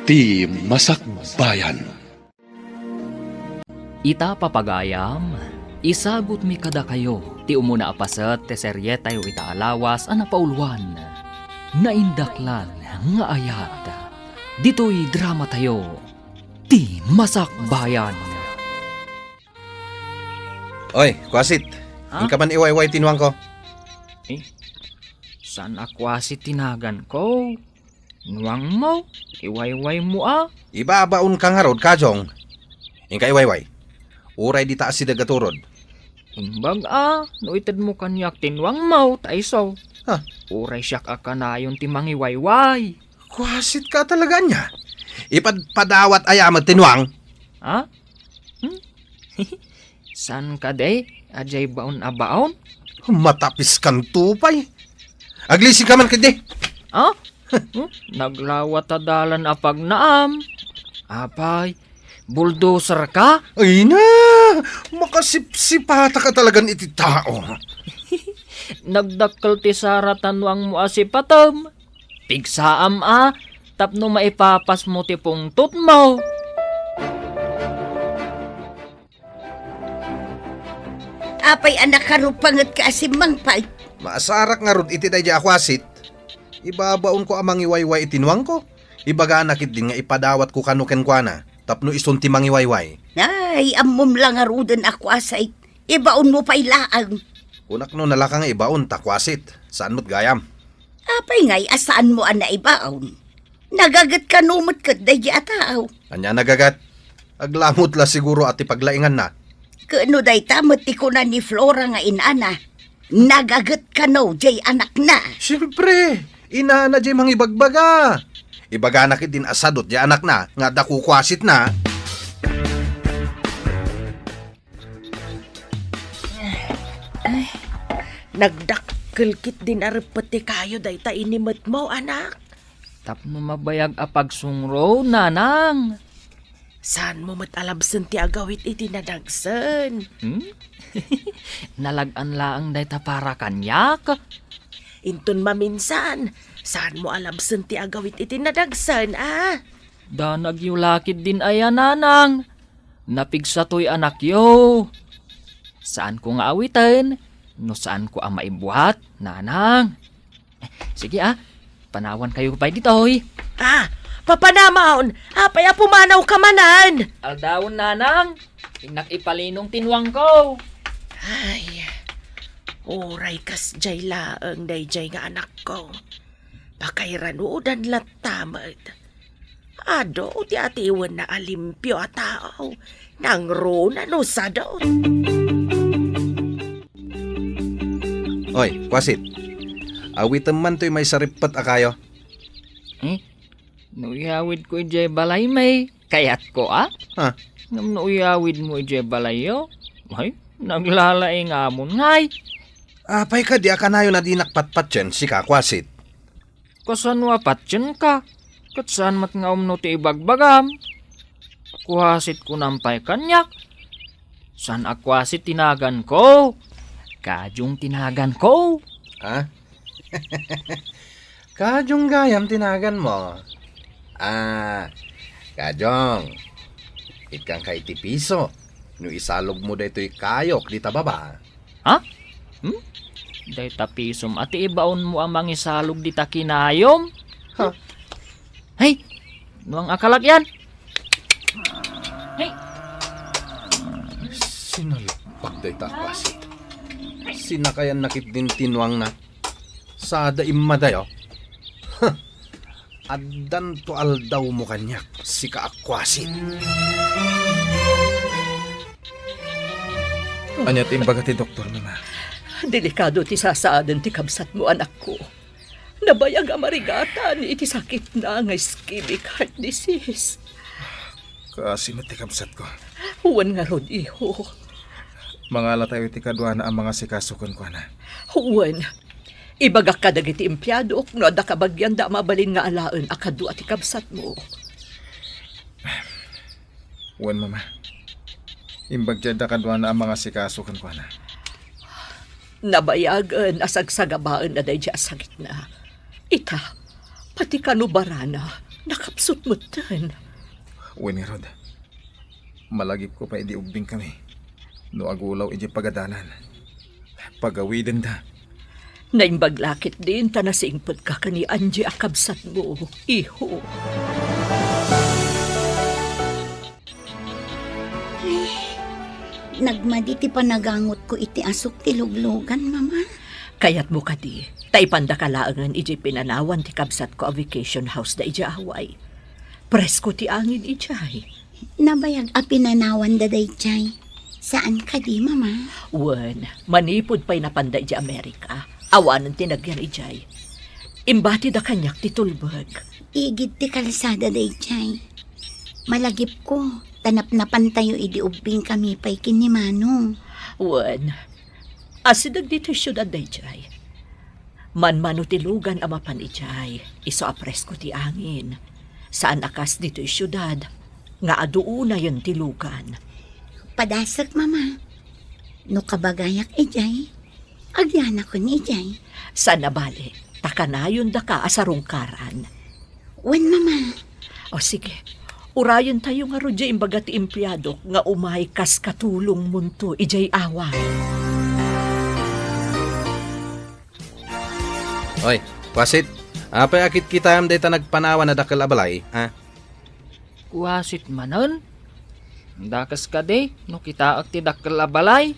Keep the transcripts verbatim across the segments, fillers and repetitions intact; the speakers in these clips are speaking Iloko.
Ti Masakbayan. Ita, papagayam, isagutmi kadakayo ti umuna a paset ti serietayo ita a lawas a napauluan, Naindaklan nga Ayat. Ditoy dramatayo, Ti Masakbayan. Oy, kuasit. Ha? Inka man iwayway ti nuangko. Eh, saan a kuasit ti naganko? Nuangmo, iwaywaymo a. Ibabaonka ngarud, Kajong. Inka iwayway. Uray dita asideg a turod. Imbag a, no itedmo kaniak ti nuangmo, ta isu. Ha? Uray siak a kanayon ti mangiwayway. Kuasitka talaga ania? Ipadpadawat aya met ti nuang? Ha? Hmm? Saan kadi? Adiay baon a baon? Matapiskanto pay. Aglisinka man ketdi. Ah? Hmm? Naglawa ta dalan a pagnaam. Apay, bulldozer ka? Ay na! Makasipsipata ka talagan iti tao. Nagdakkel ti sara ta nuangmo a sipatem. Pigsaam a, tapno maipapasmo ti pungtotmo. Apay a nakarupangetka a simmangpay? Maasarak ngarud iti daydiay a kuasit. Ibabaonko a mangiwayway iti nuangko. Ibagana ketdin nga ipadawatko kano kenkuana tapno isun ti mangiwayway. Ay, ammom la ngaruden a kuasit. Ibaonmo pay laeng. Kunak no nalaka nga ibaon ta kuasit. Saan met gayam. Apay ngay a saanmo a naibaon? Nagaget kano met ket daydi a tao? Ania nagaget? Aglangot la siguro a ti paglainganna. Ket no dayta met ti kuna ni Flora nga inana, nagaget kano jay anakna? Siempre, inana jay mangibagbaga. Ibagana ketdin a sadut jay anakna nga adda kukuasitna. Ay, nagdakkel ketdin a reppet ti kayo dayta inimetmo, anak. Tapno mabayag a pagsungro, nanang. Saanmo met a labsen ti agawit iti nadagsen? Hmm? Nalag-an laeng dayta para kaniak. Inton maminsan, saanmo a labsen ti agawit iti nadagsen, a? Danagyo la ketdin aya, nanang. Napigsatoy anakyo. Saanko nga awiten no saanko a maibuat, nanang. Sige, a, panawankayo pay ditoy. A, papanamon, apay a pumanawka manen? Aldawen, nanang, innak ipalinong ti nuangko. Ay, uray kasdiay laeng daydiay nga anakko. Pakairanudan latta met. Adu ti atiwenna a limpio a tao, nangruna no sadut. Oy, kuasit. Awitem man toy maysa reppet a kayo. Eh, no iyawidko idiay balaymi, kayatko a? Ha? Ngem no iyawidmo idiay balayyo, ay, naglalaingamon ngay. Apay kadi a kanayon a dinak patpatien, sika, kuasit? Kasano a patienka? Ket saan met nga umno ti ibagbagam. Kuasit kunam pay kaniak. Saan a kuasit ti naganko. Kajong ti naganko. Ha? Kajong gayam ti naganmo. Ah, Kajong. Ikkanka iti piso no isalogmo daytoy kayok dita baba. Ha? Hmm? Dayta pisom a ti ibaonmo a mangisalog dita kinayom? Ha? Hey! Nuang a kalakyan! Hey! Sinalpak dayta a kuasit. Sinakayanna ketdin ti nuangna. Sada immadayo. Huh! Addanto aldawmo kaniak, sika a kuasit. Ania ti imbaga ti doktor, Mama? Delikado ti sasaaden ti kabsatmo, anakko. Nabayag a marigatan iti sakitna nga ischemic heart disease. Kaasi met ti kabsatko. Wen ngarud, iho. Mangalatayo iti kaduana a mangasikaso kenkuana. Wen, ibagak kadagiti empleadok no adda kabagianda a mabalin nga alaen a kadua ti kabsatmo. Wen, Mama. Imbag ti adda kaduana a mangasikaso kenkuana. Nabayagen a sagsagabaenna daydi a sakitna. Ita, pati kano barana, Nakapsut metten. Wen ngarud, malagipko pay idi ubbingkami no agulaw idiay pagadalan. Pagawidenda. Naimbag la ketdin ta nasingpetka ken ni Angie a kabsatmo, iho. Nagmadi ti panagangotko iti asuk ti luglugan, Mama. Kayatmo kadi, ta ipandaka laengen idiay pinanawan ti kabsatko a vacation house da idiay Hawaii. Presko ti angin idiay. Nabayag a pinanawanda daydiay. Saan kadi, Mama? Wen, manipud pay napanda idiay Amerika, awanen ti nagyan idiay. Imbatida kaniak ti tulbek. Igid ti kalsada daydiay. Malagipko, ta napnapantayo idi ubbingkami pay ken ni Manong. Wen, asideg ditoy siudad daydiay. Manmano ti lugan a mapan idiay, isu a presko ti angin. Saan a kas ditoy siudad, nga adu unayen ti lugan. Padasek, Mama. No kabagayak idiay, agyanakon idiay. Saan a bale, ta kanayondaka a sarungkaran. Wen, Mama. O sige, urayentayo ngarud diay imbaga ti empleadok nga umay kas katulongmonto idiay Hawaii. Oy, kuasit, apay a kitkitaem dayta nagpanawan a dakkel a balay, a? Kuasit manen? Dakes kadi no kitaek ti dakkel a balay?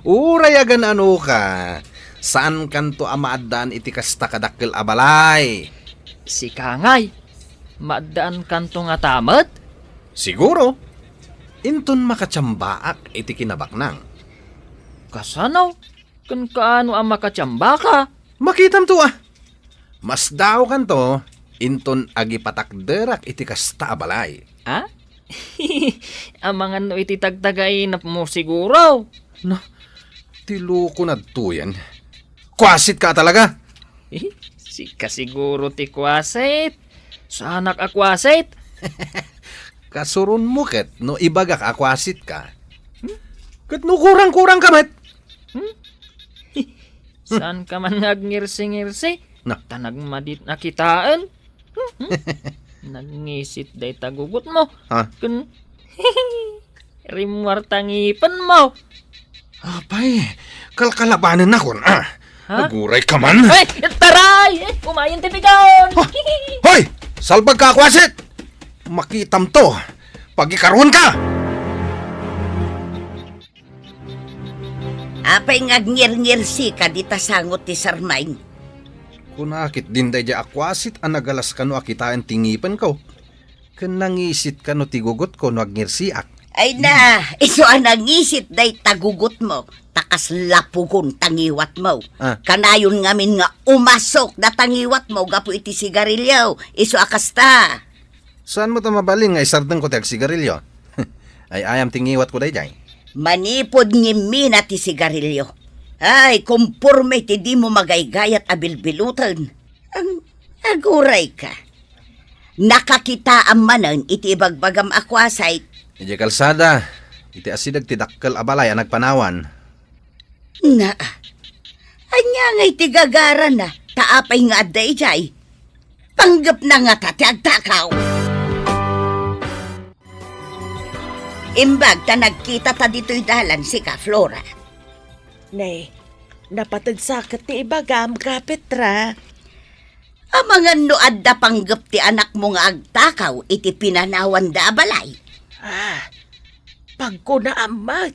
Uray agan-anoka, saankanto a maaddaan iti kasta kadakkel a balay. Sika ngay, maaddaankanto ngata met? Siguro. Inton makatiambaak iti kinabaknang. Kasano? Ken kaano a makatiambaka? Makitamto a. Masdaokanto inton agipatakderak iti kasta a balay. A? Amangan no iti tagtagainepmo siguro. Na, ti loko na duyan. Kuasitka a talaga? Eh, sika siguro ti kuasit. Saanak a kuasit. Kasuronmo ket no ibagak a kuasitka. Hmm? Ket no kurang-kurangka met. Hmm? Saanka man nga agngirsi-ngirsi? Na. Ta nagmadit a kitaen. Hmm? Nagngisit dayta gugotmo. Ha? Ken rimmuar ta ngipenmo. Apay, kalkalabanennakon, a? Ha? Agurayka man. Ay, taray! Ay, kumayen ti pigaon! Ha? Hoy! Salbagka a kuasit! Makitamto! Pagikaruanka! Apay nga agngirngirsika dita sangot ti sarmaing? Kuna ketdin daydiay a kuasit a nagalas kano a kitaen ti ngipenko. Ken nangisit kano ti gugotko no agngirsiak. Ay na, isu a nangisit dayta gugotmo, ta kasla pugon ta ngiwatmo. Ah. Kanayon ngamin nga umasok data ngiwatmo gapu iti sigarilio, isu a kasta. Saan mo ta mabalin nga isardengko ti agsigarilio? Ay, ayam ti ngiwatko daydiay. Manipud ngimmina ti sigarilio. Ay, kumporme ti dimo magaygayat a bilbiloten. Ang agurayka. Nakakitaam manen iti ibagbagam a kuasit. Idiay kalsada, iti asideg ti dakkel a balay a nagpanawan. Na, ania ngay ti gagarana, ta apay nga adda idiay? Panggepna ngata ti agtakaw. Imbag ta nagkita ta ditoy dalan sika, Flora. Ne, napateg sa ket ti ibagam, Ka Petra. Amangan no adda panggep ti anakmo nga agtakaw iti pinanawanda a balay? Ah, pagkunaam met,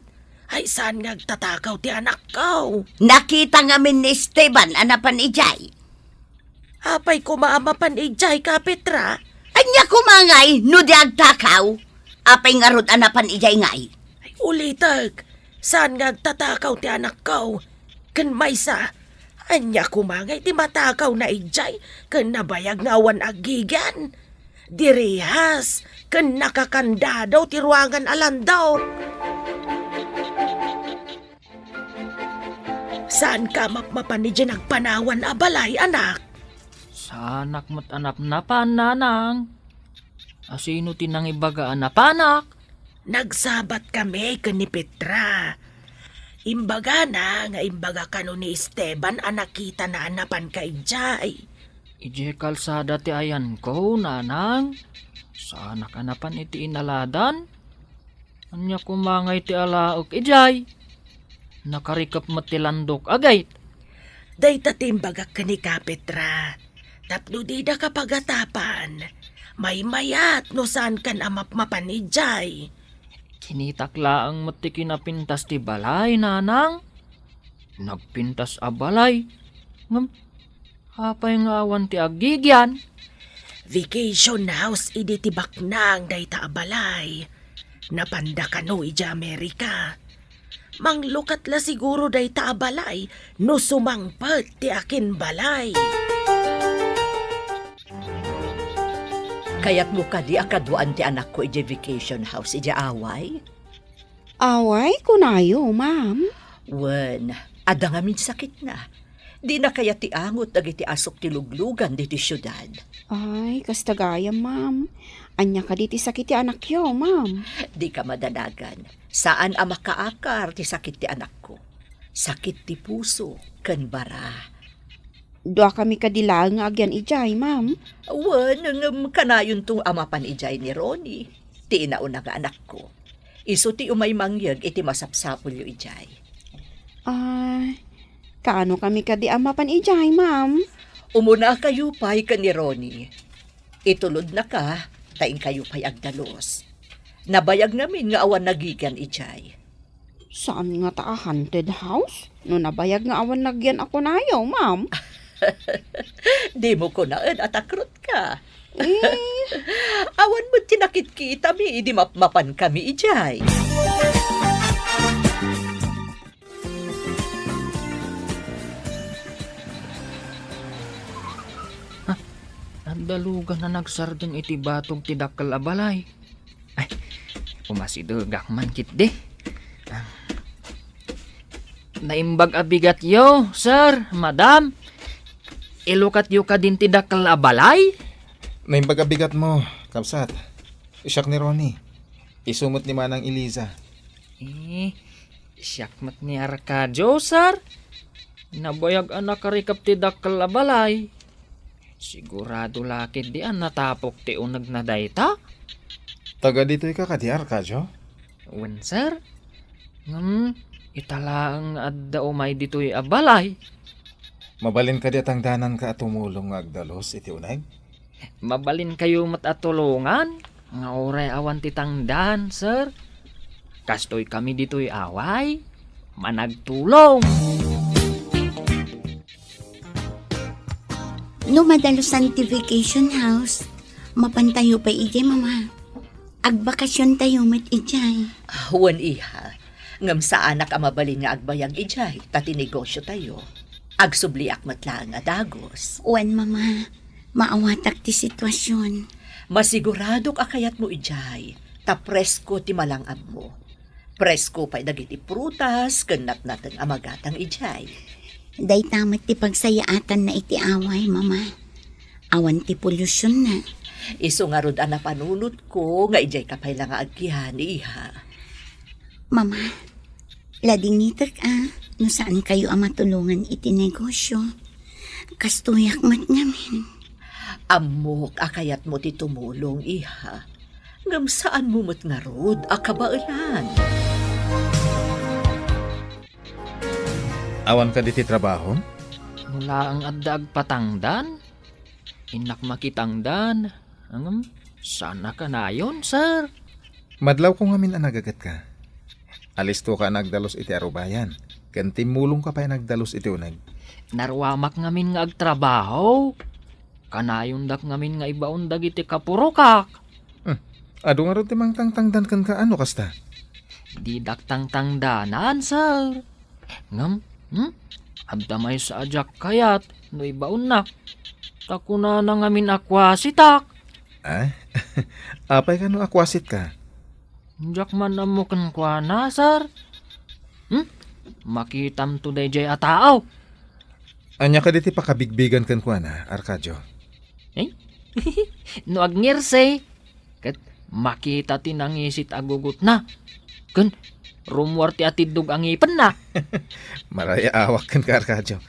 ay saan nga agtatakaw ti anakko? Nakita ngamin ni Esteban a napan idiay. Apay koma a mapan idiay, Ka Petra? Ania koma ngay no di agtakaw? Apay ngarud a napan idiay ngay? Ay, ulitek, saan nga agtatakaw ti anakko? Ken maysa, ania koma ngay ti matakawna idiay ken nabayag nga awan aggigin? Dirihas ken nakakandado ti ruangan a landok. Saanka a mapmapan idiay nagpanawan a balay, anak? Saanak met a napnapan, nanang. Asino ti nangibaga a napanak? Nagsabat kami ken ni Petra. Imbagana nga imbaga kano ni Esteban a nakitana a napanka idiay. Idiay kalsada ti ayanko, nanang. Saanak a napan iti inaladan. Ania koma ngay ti alaek idiay? Nakarikep met ti landok a gate. Dayta ti imbagak ken ni Kapetra. Tapno dida ka pagatapan. Maymayat no saankan a mapmapan idiay. Kinitak laeng met ti kinapintas ti balay, nanang. Nagpintas a balay. Ngem, apay nga awan ti agigian? Vacation house idi ti baknang dayta a balay. Napanda kano idiay Amerika. Manglukat la siguro dayta a balay no sumangpet ti akinbalay. Kayatmo kadi a kaduaan ti anakko idiay vacation house idiay Hawaii? Hawaii, kunayo, ma'am? Wen, adda ngamin sakitna. Dina kayat ti angot dagiti asok ti luglugan ditoy siudad. Ay, kasta gayam, ma'am. Ania kadi ti sakit ti anakyo, ma'am? Dika madanagan. Saan a makaakar ti sakit ti anakko. Sakit ti puso ken bara. Duakami kadi laeng nga agyan idiay, ma'am. Wen, ngem kanayonto a mapan idiay ni Ronnie, ti inauna nga anakko. Isu ti umay mangyeg iti masapsapulyo idiay. Ah, kaano kami kadi a mapan idiay, ma'am? Umunakayo pay ken ni Ronnie. Itulodnaka, ta inkayo pay agdalus. Nabayag ngamin nga awan nagigian idiay. Saan ngata a haunted house? No nabayag nga awan nagyan a kunayo, ma'am. Dimo kunaen a takrutka. Eh? Awan met ti nakitkitami idi mapmapan kami idiay. Ah, adda lugan a nagsardeng iti batog ti dakkel a balay. Ay, umasidegak man ketdi. Ah, naimbag a bigatyo, sir, madam. Ilukatyo kadin ti dakkel a balay? Naimbag a bigatmo, kabsat. Siak ni Ronnie. Isu met ni Manang Eliza. Eh, siak met ni Arcadio, sir. Nabayag a nakarikep ti dakkel a balay. Sigurado la ketdi a natapok ti unegna dayta? Taga ditoy ka kadi, Arcadio? Wen, sir. Ngem, ita laeng nga adda umay ditoy a balay. Mabalin kadi a tangdananka a tumulong nga agdalus iti uneg? Mabalinkayo met a tulongan nga uray awan ti tangdan, sir. Kastoy kami ditoy Hawaii, managtulong. No madalusan ti vacation house, mapantayo pay idiay, Mama. Agbakasiontayo met idiay. Wen, iha. Ngem saanak a mabalin nga agbayag idiay, ta ti negosiotayo. Agsubliak met laeng a dagus. Wen, Mama. Maawatak ti situasion. Masiguradok a kayatmo idiay, ta presko ti malang-abmo. Presko pay dagiti prutas ken natnateng a magatang idiay. Dayta met ti pagsayaatanna iti Hawaii, Mama. Awan ti polusyon na. Isu ngarud a napanunotko nga idiay ka pay la nga agkian, iha. Mama, ladingitek a no saan kayo a matulongan iti negosyo. Kastoyak met ngamin. Ammok a kayatmo ti tumulong, iha. Ngem saanmo met ngarud a kabaelan. Awan kadi ti trabaho? No laeng adda agpatangdan, innak makitangdan. Ngem, saan a kanayon, sir? Madlawko ngamin a nagagetka. Alistoka a nagdalus iti arubayan, ken timmulongka pay a nagdalus iti uneg. Naruamak ngamin nga agtrabaho. Kanayondak ngamin nga ibaon dagiti kapurokak. Hmm. Adu ngarud ti mangtangtangdan kenka a no kasta? Didak tangtangdanan, sir. Ngem, hmm? Adda maysa a diak kayat no ibaonnak. Ta kunana ngamin a kuasitak. Ah? Apay kano a kuasitka? Diak man ammo kenkuana, sir. Hmm? Makitamto daydiay a tao. Ania kadi ti pakabigbigan kenkuana, Arcadio? Eh? No agngerse, ket makita ti nangisit a gugotna. Ken rummuar ti atiddog a ngipenna. Marayaawak kenka, Arcadio.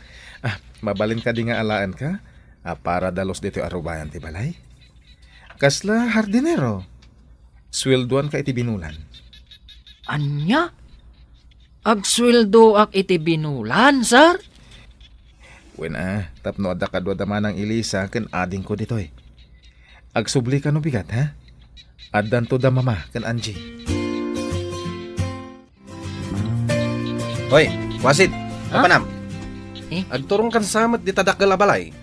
Ah, mabalin kadi nga alaenka? A para dalus ditoy a rubayan ti balay? Kasla hardinero? Sueldoanka iti binulan? Ania? Agsueldoak iti binulan, sir? Wen a, tapno adda kaduada manang Elisa ken adingko ditoy. Agsubli kano bigat, ha? Addanto da Mama ken Angie. Hoy, Wasit, Ha? Mapanam. Eh? Agturongkan sa met dita dakkel a balay.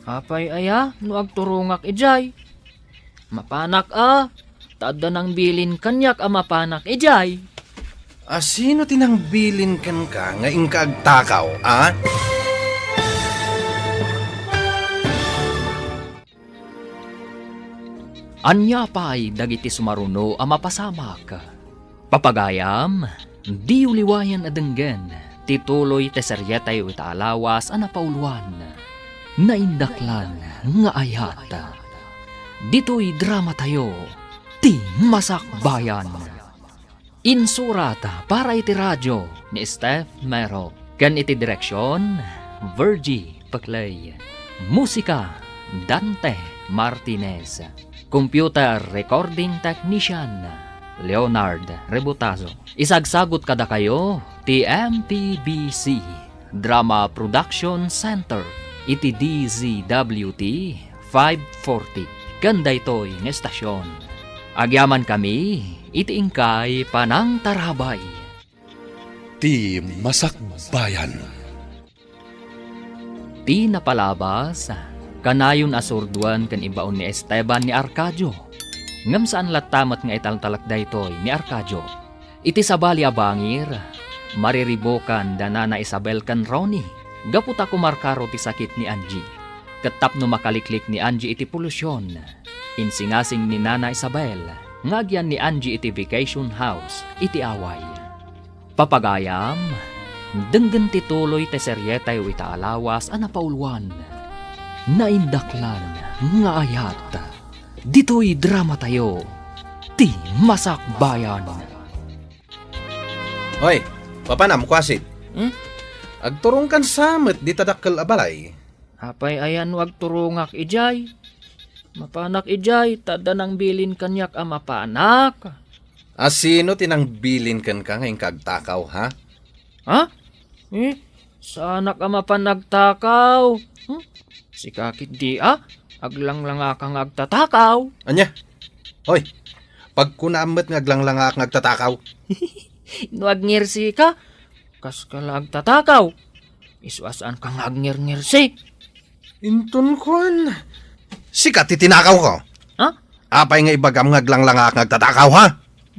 Apay aya no agturongak idiay? Mapanak a, ta adda nangbilin kaniak a mapanak idiay. A sino ti nangbilin kenka nga inka agtakaw, a? Ania pay dagiti sumaruno a mapasamak? Papagayam, diyo liwayan a denggen ti tuloy ti serietayo ita a lawas a napauluan, Naindaklan nga Ayat. Ditoy dramatayo, ti Masakbayan. Insurat para iti radio ni Steph Mero ken iti direksion, Virgie Peclay. Musika, Dante Martinez. Computer recording technician, Leonard Rebutazo. Isagsagut kadakayo ti M P B C Drama Production Center iti D Z W T five forty ken daytoy nga estasion. Agyamankami iti inkay panangtarabay. Ti Masakbayan. Ti napalabas, kanayon a surdoen ken ibaon ni Esteban ni Arcadio. Ngem saan latta met nga italtalek daytoy ni Arcadio. Iti sabali a bangir, mariribukan da Nana Isabel ken Ronnie gapu ta kumarkaro ti sakit ni Angie. Ket tapno makaliklik ni Angie iti polusyon, insingasing ni Nana Isabel nga agyan ni Angie iti vacation house iti away. Papagayam, denggen ti tuloy ti serietayo ita a lawas a napauluan, Naindaklan nga Ayat. Ditoy dramatayo, ti Masakbayan. Hoy, papanam, Kuasit. Hmm? Agturongkan sa met dita dakkel a balay. Apay aya no agturongak idiay? Mapanak idiay, ta adda nangbilin kaniak a mapanak. A sino ti nangbilin kenka nga inka agtakaw, ha? Ha? Eh, saanak a mapan agtakaw. Hmm? Sika ketdi a, aglanglangaka nga agtatakaw. Ania? Hoy, pagkunaam met nga aglanglangak nga agtatakaw. No agngirsi ka, kas ka la agtatakaw. Isu a saan ka nga agngirngirsi. Inton kuan, sika ti tinakawko. Ha? Apay nga ibagam nga aglanglangak nga agtatakaw, ha?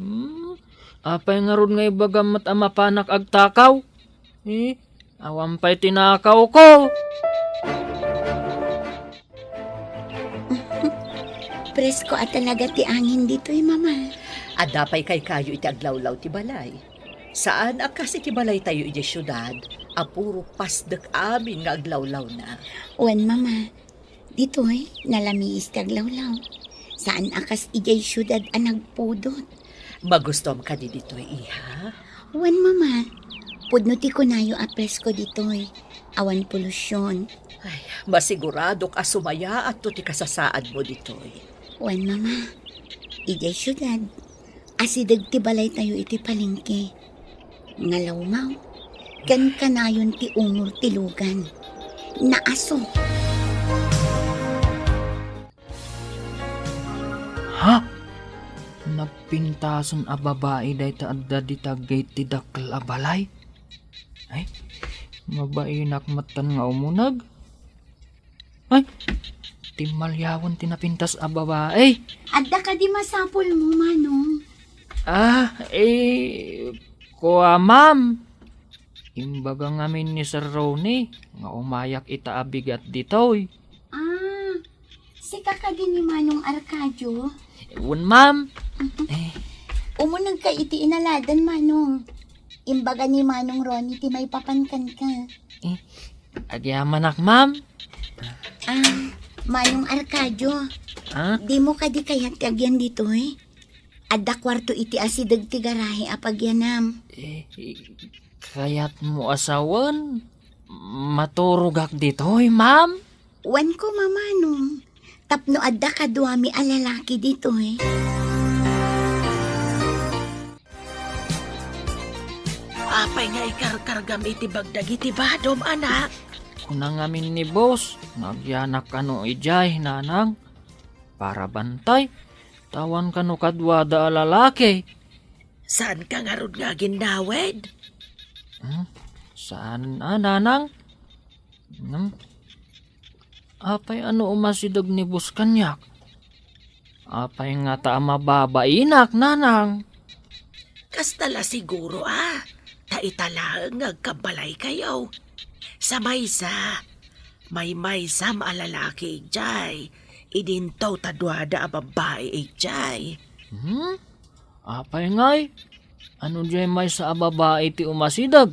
Hmm, apay ngarud nga ibagam met a mapanak agtakaw? Eh, awan pay tinakawko. Presko a talaga ti angin ditoy, Mama. Adda pay kaykayo iti aglawlaw ti balay. Saan a kas iti balaytayo idiay siudad a puro pasdek amin nga aglawlawna. Wen, Mama, ditoy, nalamiis ti aglawlaw. Saan a kas idiay siudad a nagpudot. Magustuam kadi ditoy, iha? Wen, Mama, pudno ti kunayo a presko ditoy. Awan polusyon. Ay, masiguradok a sumayaatto ti kasasaadmo ditoy. Wen, Mama, idiay siudad, asideg ti balaytayo iti palengke. Ngalawmaw, ken kanayon ti umor ti lugan. Naaso. Ha? Nagpintasen a babai dayta adda dita gate ti dakkel a balay? Ay, mabainak metten nga umuneg. Ay, timmaliawen ti napintas a babai. Adda kadi masapulmo, Manong? Ah, eh, kua, ma'am. Imbaga ngamin ni Sir Ronnie nga umayak ita a bigat ditoy. Ah, sika kadi ni Manong Arcadio? Wen, ma'am. Eh. Umunegka iti inaladan, Manong. Imbaga ni Manong Ronnie ti maipapan kenka. Eh, agyamanak, ma'am. Ah, Manong Arcadio, Ah? Dimo kadi kayat ti agyan ditoy? Adda kuarto iti asideg ti garahe a pagyanam. Eh, eh, kayatmo a sawen? Maturogak ditoy, ma'am? Wen ko, Manong. Tapno adda kaduami a lalaki ditoy. Apay nga ikarkargam iti bagdag iti badom, anak? Kuna ngamin ni boss, nga agyanak kano idiay, nanang. Para bantay, tawan kano kaduada a lalaki. Saan ka ngarud nga aginnawed? Hmm? Saan a, nanang? Hmm? Apay ano umasideg ni boss kaniak? Apay ngata a mababainak, nanang? Kasta la siguro a, ta ita laeng nga agkabbalaykayo. Sa maysa, maymaysam a lalaki idiay, idinto ta duada a babbai idiay. Hmm? Apay ngay? Ano diay maysa a babai ti umasideg?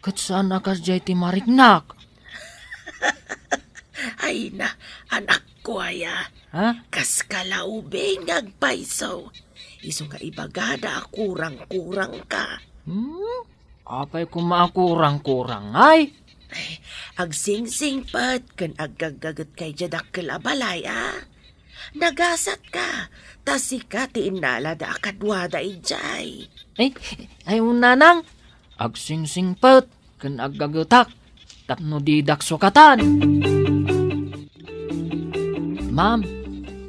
Ket saan a kasdiay ti mariknak? Ay na, anakko aya. Ha? Kas ka la ubing nga agpayso. Isu nga ibagada a kurang-kurang ka. Hmm? Apay koma a kurang-kurang, ay? Ay, agsingsingpet ken aggaggaget kay diay dakkel a balay, a? Nagasat ka, ta sika ti innalada a kaduada idiay. Ay, ay, nanang, agsingsingpet ken aggagetak tapno didak sukatan. Ma'am,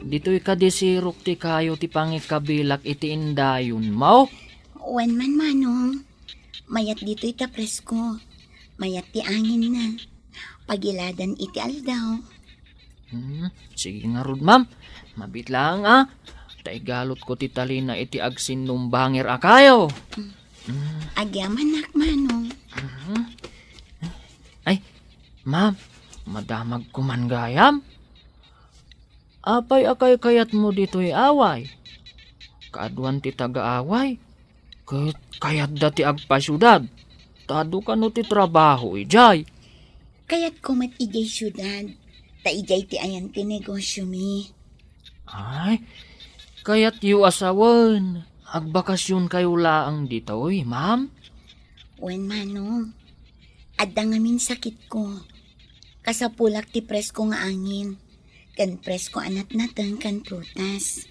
ditoy kadi sirok ti kayo ti pangikabilak iti indayonmo? Wen man, Manong. Mayat ditoy ta presko. Mayat ti anginna. Pagiladan iti aldaw. Hmm, sige ngarud, ma'am. Mabiit laeng, a. Ta igalutko ti talina iti agsinnumbanger a kayo. Hmm. Agyamanak, Manong. Mhm. Ay, ma'am, madamagko man gayam. Apay a kaykayatmo ditoy away? Kaaduan ti taga-away, ket kayatda ti agpasiudad. Ta adu kano ti trabaho idiay. Kayatko met idiay siudad, ta idiay ti ayan ti negosyomi. Ay, kayatyo a sawen, agbakasyonkayo laeng ditoy, ma'am? Wen, Manong. Adda ngamin sakitko. Kasapulak ti presko nga angin, ken presko a natnateng ken prutas.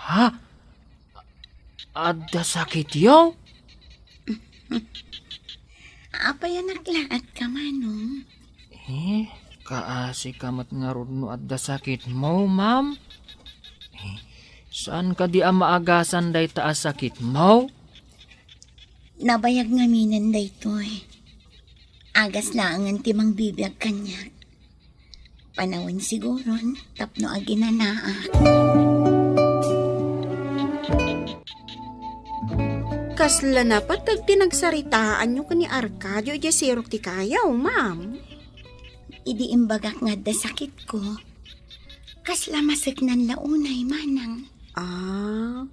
Ha? Adda sakityo? Apay a naklaatka, Manong? Eh, kaasi ka met ngarud no adda sakitmo, ma'am? Eh, saan kadi a maagasan dayta a sakitmo? Nabayag ngaminen daytoy. Agas laengen ti mangbibiag kaniak. Panawen siguron tapno aginanaak. Kasla napateg ti nagsaritaanyo ken ni Arcadio idiay sirok ti kayo, ma'am? Idi imbagak nga adda sakitko, kasla maseknan la unay, Manang. Ah,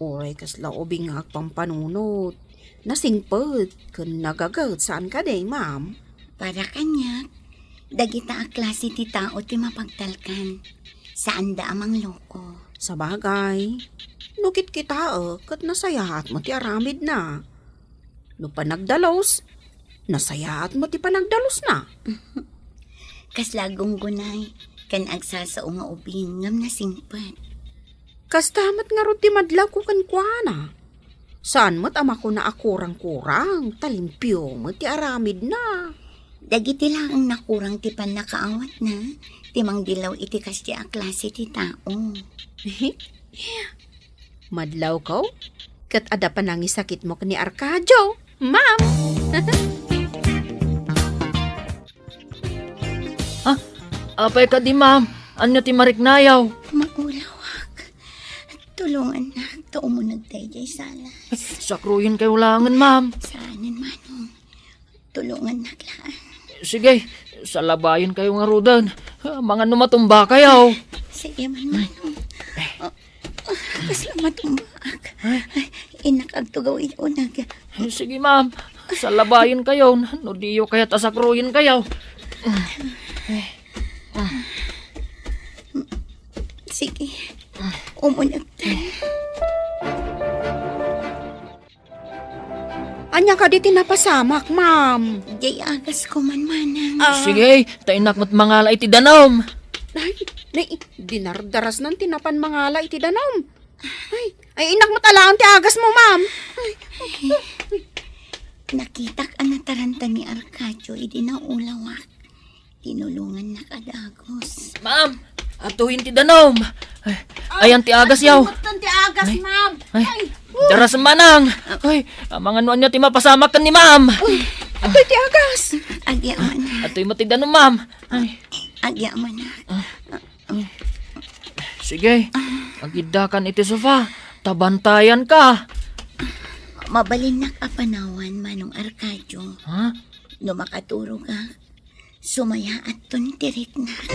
uray kasla ubing nga agpampanunot. Nasingpet ken nagaget, saan kadi, ma'am? Para kaniak, dagita a klase ti tao ti mapagtalkan. Saanda a mangloko. Sabagay, no kitkitaek ket nasayaat met ti aramidna. No panagdalus, nasayaat met ti panagdalusna. Kasla gunggunay, ken agsasao nga ubing ngem nasingpet. Kasta met ngarud ti madlawko kenkuana. Saan met a makuna a kurang-kurang, ta limpio met ti aramidna. Dagiti laeng nakurang ti pannakaawatna, ti mangdilaw iti kasdi a klase ti tao. Madlawko, ket adda panangisakitmo ken ni Arcadio, ma'am. Ah, apay kadi, ma'am? Ania ti mariknayo? Maulawak. Tulongannak, ta umuneg daydiay salas. Sakruyenkayo laengen, ma'am. Saanen, Manong. Tulongannak laeng. Sige, salabayenkayo ngaruden. Amangan no matumbakayo. Sige man, Manong. Kasla matumbaak. Ay, innak agtugaw iti uneg. Sige, ma'am. Salabayenkayo no diyo kayat a sakruyenkayo. Sige. Umuneg tayo. Ania kadi ti napasamak, ma'am? Jay agas ko man, manang. Ah. Sige, ta innak met mangala iti danum. Ay, nay, dinardarasnan ti napan mangala iti danum. Ay, ay, innak met alaen ti agas mo, ma'am. Ay. Nakitak a nataranta ni Arcadio idi naulawak. Tinulongannak a dagus. Ma'am, atuyen ti danum. Ay, ayan ti agas, yaw. Ay, ti agas, ay, ma'am. Ay, ay, daras manang. Ay, amangan no ania ti mapasamak ken ni ma'am. Ay, atoy ti agas. Agyaman. Atoy met ti danum, ma'am. Ay. Agyaman. Sige, agiddakan iti sofa. Tabantayan ka. Mabalinnak a panawan, Manong Arcadio. Ha? No makaturogak, sumayaat ton ti riknak.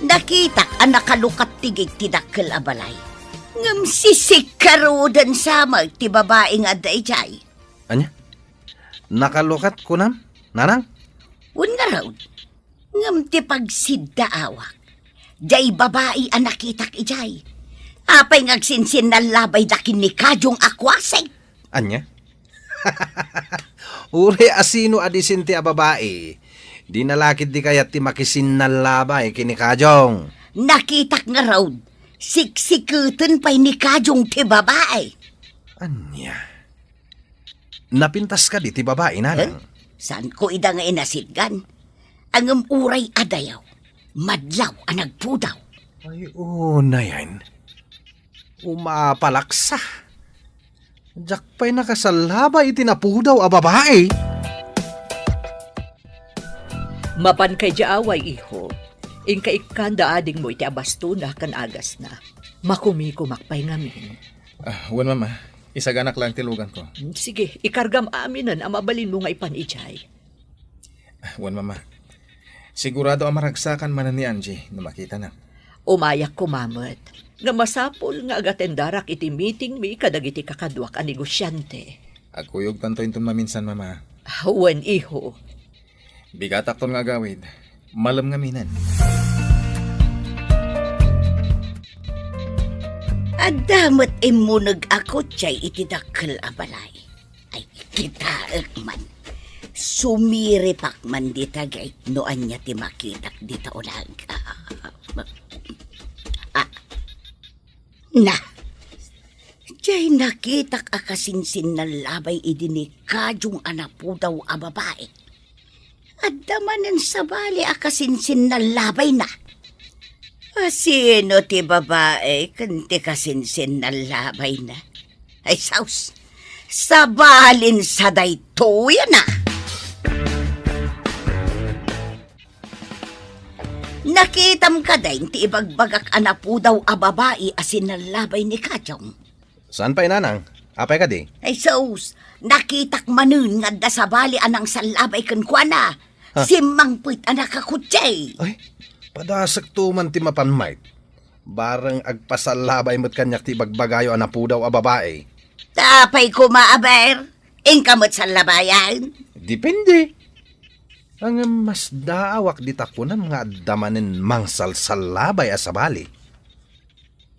Nakitak a nakalukat ti gate ti dakkel a balay. Ngem sisikkaruden sa met ti babai nga adda idiay. Ania? Nakalukat kunam, nanang? Wen ngarud, ngem ti pagsiddaawak, diay babai a nakitak idiay. Apay nga agsinsinnallabayda ken ni Kajong a kuasig? Ania? Uray a sino a disente a babai, dina la ketdi kayat ti makisinnallabay ken ni Kajong. Nakitak ngarud, siksiketen pay ni Kajong ti babai. Ania? Napintas kadi ti babai, nanang? Eh? Saanko ida nga inasitgan? Ngem uray a dayaw, madlaw a nagpudaw. Ay, unayen. Umapalaksa. Diak pay nakasallabay iti napudaw a babai. Mapanka idiay away, iho. Inka ikkanda adingmo iti abastona ken agasna. Makumikumak pay ngamin. Ah, wen, Mama. Isaganak laeng ti luganko. Sige, ikargam aminen a mabalinmo nga ipan idiay. Ah, wen, Mama. Sigurado a maragsakan manen ni Angie no makitana. Umayak koma met. Nga masapul nga agatendarak iti meetingmi kadagiti kakaduak a negosiante. Agkuyogtanto inton maminsan, Mama. Ah, wen, iho. Bigatakton nga agawid. Malem ngaminen. Adda met immuneg a kotse iti dakkel a balay. Ay, kitaek man. Sumiripak man dita gate no ania ti makitak dita ulag. Ah, na. Diay nakitak a kasinsinnallabay idi ni Kajong a napudaw a babai. Adda manen sabali a kasinsinnallabayna. A sino ti babai ken ti kasinsinnallabayna? Ay, saus, sabalin sa daytoy a na. Nakitam kadi ti ibagbagak a napudaw a babai a sinallabay ni Kajong? Saan pay, nanang? Apay kadi? Ay, sus! Nakitak manen nga adda sabali a nangsallabay kenkuana. Ha? Simmangpet a nakakotse. Ay, padasekto man ti mapan, Mike. Bareng agpasallabay met kaniak ti ibagbagayo a napudaw a babai. Apay koma, aber? Inka met sallabayan? Depende. Ngem masdaawak dita kunam nga adda manen mangsalsallabay a sabali.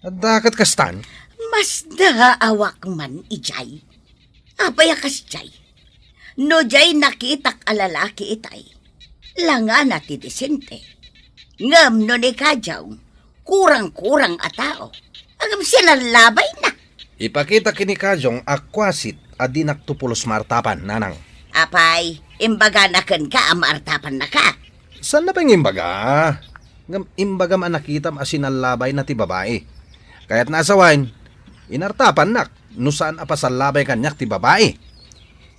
Adda ket kastan? Masdaawak man idiay. Apay a kasdiay? No diay nakitak a lalaki itay, langana ti disente. Ngem no ni Kajong, kurang-kurang a tao. Ngem sinallabay na. Ipakita ken ni Kajong a kuasit a dinak to pulos maartapan, nanang. Apay, imbagana kenka a maartapannaka? Saanna pay nga imbaga? Ngem imbagam a nakitam a sinallabay na ti babai. Kayatna a sawen, inartapannak no saan a pasallabay kaniak ti babai.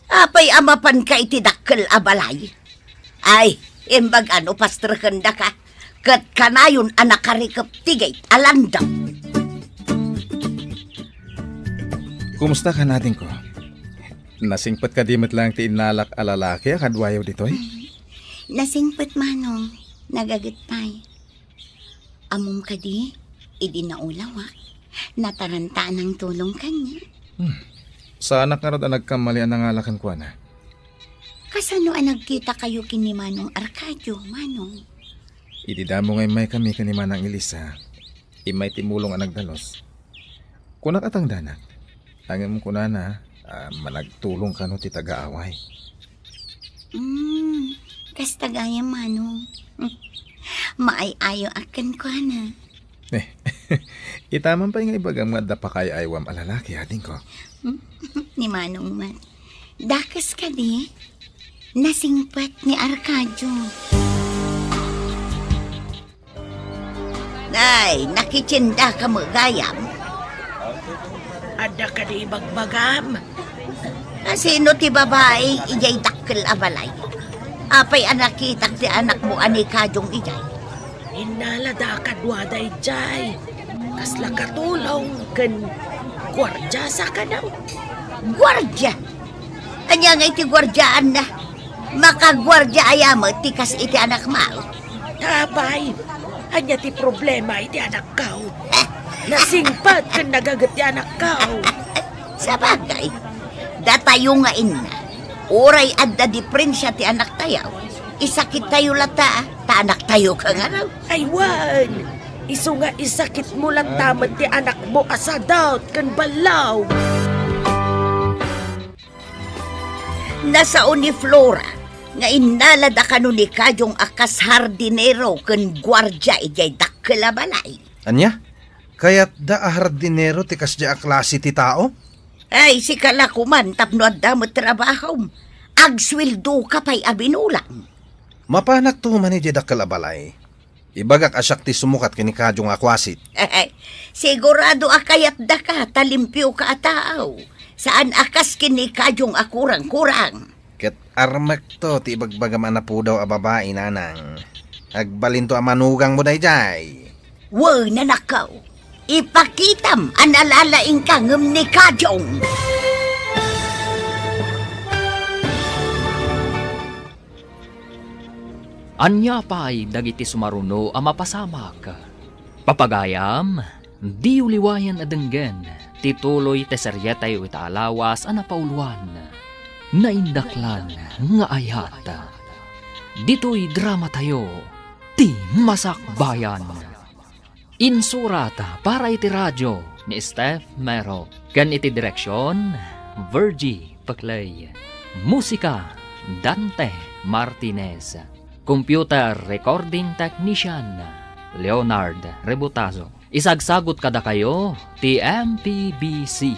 Apay a mapanka iti dakkel a balay? Ay, imbag a no pastrekendaka, ket kanayon a nakarikep ti gate a landam. Kumusta ka, adingko? Nasingpet kadi met laeng ti innalak a lalaki a kaduayo ditoy? Nasingpet, Manong. Nagaget pay. Ammom kadi, idi naulawak, nataranta a nangtulong kaniak. Hmm. Saanak ngarud a nagkammali a nangala kenkuana. Kasano a nagkitakayo ken ni Manong Arcadio, Manong? Idi damo nga immaykami ken ni Manang Elisa, immay ti mulong a nagdalus. Kunak a tangdanak, Ngem kunana, ah, managtulong kano ti taga-away. Hmm, kasta gayam, Manong. Maay-ayo a kenkuana. Eh, ita man pay nga ibagam nga adda pakaay-aywam a lalaki, adingko. Hmm? Ni Manong met. Dakes kadi? Nasingpet ni Arcadio. Ay, nakitiendaka met gayam? Adda kadi ibagbagam? Asino ti babai idiay dakkel a balay? Apay a nakitak ti anakmo a ni Kadiong idiay? Innalada kaduada idiay. Kasla katulong ken guardia sa kano. Guardia? Ania nga iti guardiaanna? Makaguardia aya met ti kas iti anakmo? Apay, ania ti problema iti anakko? Nasingpet ken nagaget ti anakko. Sabagay, datayo nga inna, uray adda diprensia ti anaktayo, isakittayo latta, ta anaktayo kano. Ay wen, isu nga isakitmo latta met ti anakmo a sadot ken ballaw. Nasao ni Flora nga innalada kano ni Kadiong a kas hardinero ken guardia idiay dakkel a balay. Ania? Kayatda a hardinero ti kasdiay a klase ti tao? Ay, sika la koman tapno adda met trabahom. Agsueldoka pay a binulang. Mapanakto man idiay dakkel a balay. Ibagak a siak ti sumukat ken ni Kadiong a kuasit. Sigurado a kayatdaka ta limpioka a tao. Saan a kas ken ni Kadiong a kurang-kurang. Ket armekto ti ibagbagam a napudaw a babai, nanang. Agbalinto a manugangmo daydiay. Wen, anakko. Ipakitam a nalalaingka ngem ni Kadiong. Ania pay dagiti sumaruno a mapasamak? Papagayam, diyo liwayan a denggen ti tuloy ti serietayo ita a lawas a napauluan, Naindaklan nga Ayat. Ditoy dramatayo, Ti Masakbayan. Insurat para iti radio ni Steph Mero ken iti direksion, Virgie Peclay. Musika, Dante Martinez. Computer recording technician, Leonard Rebutazo. Isagsagut kadakayo ti M P B C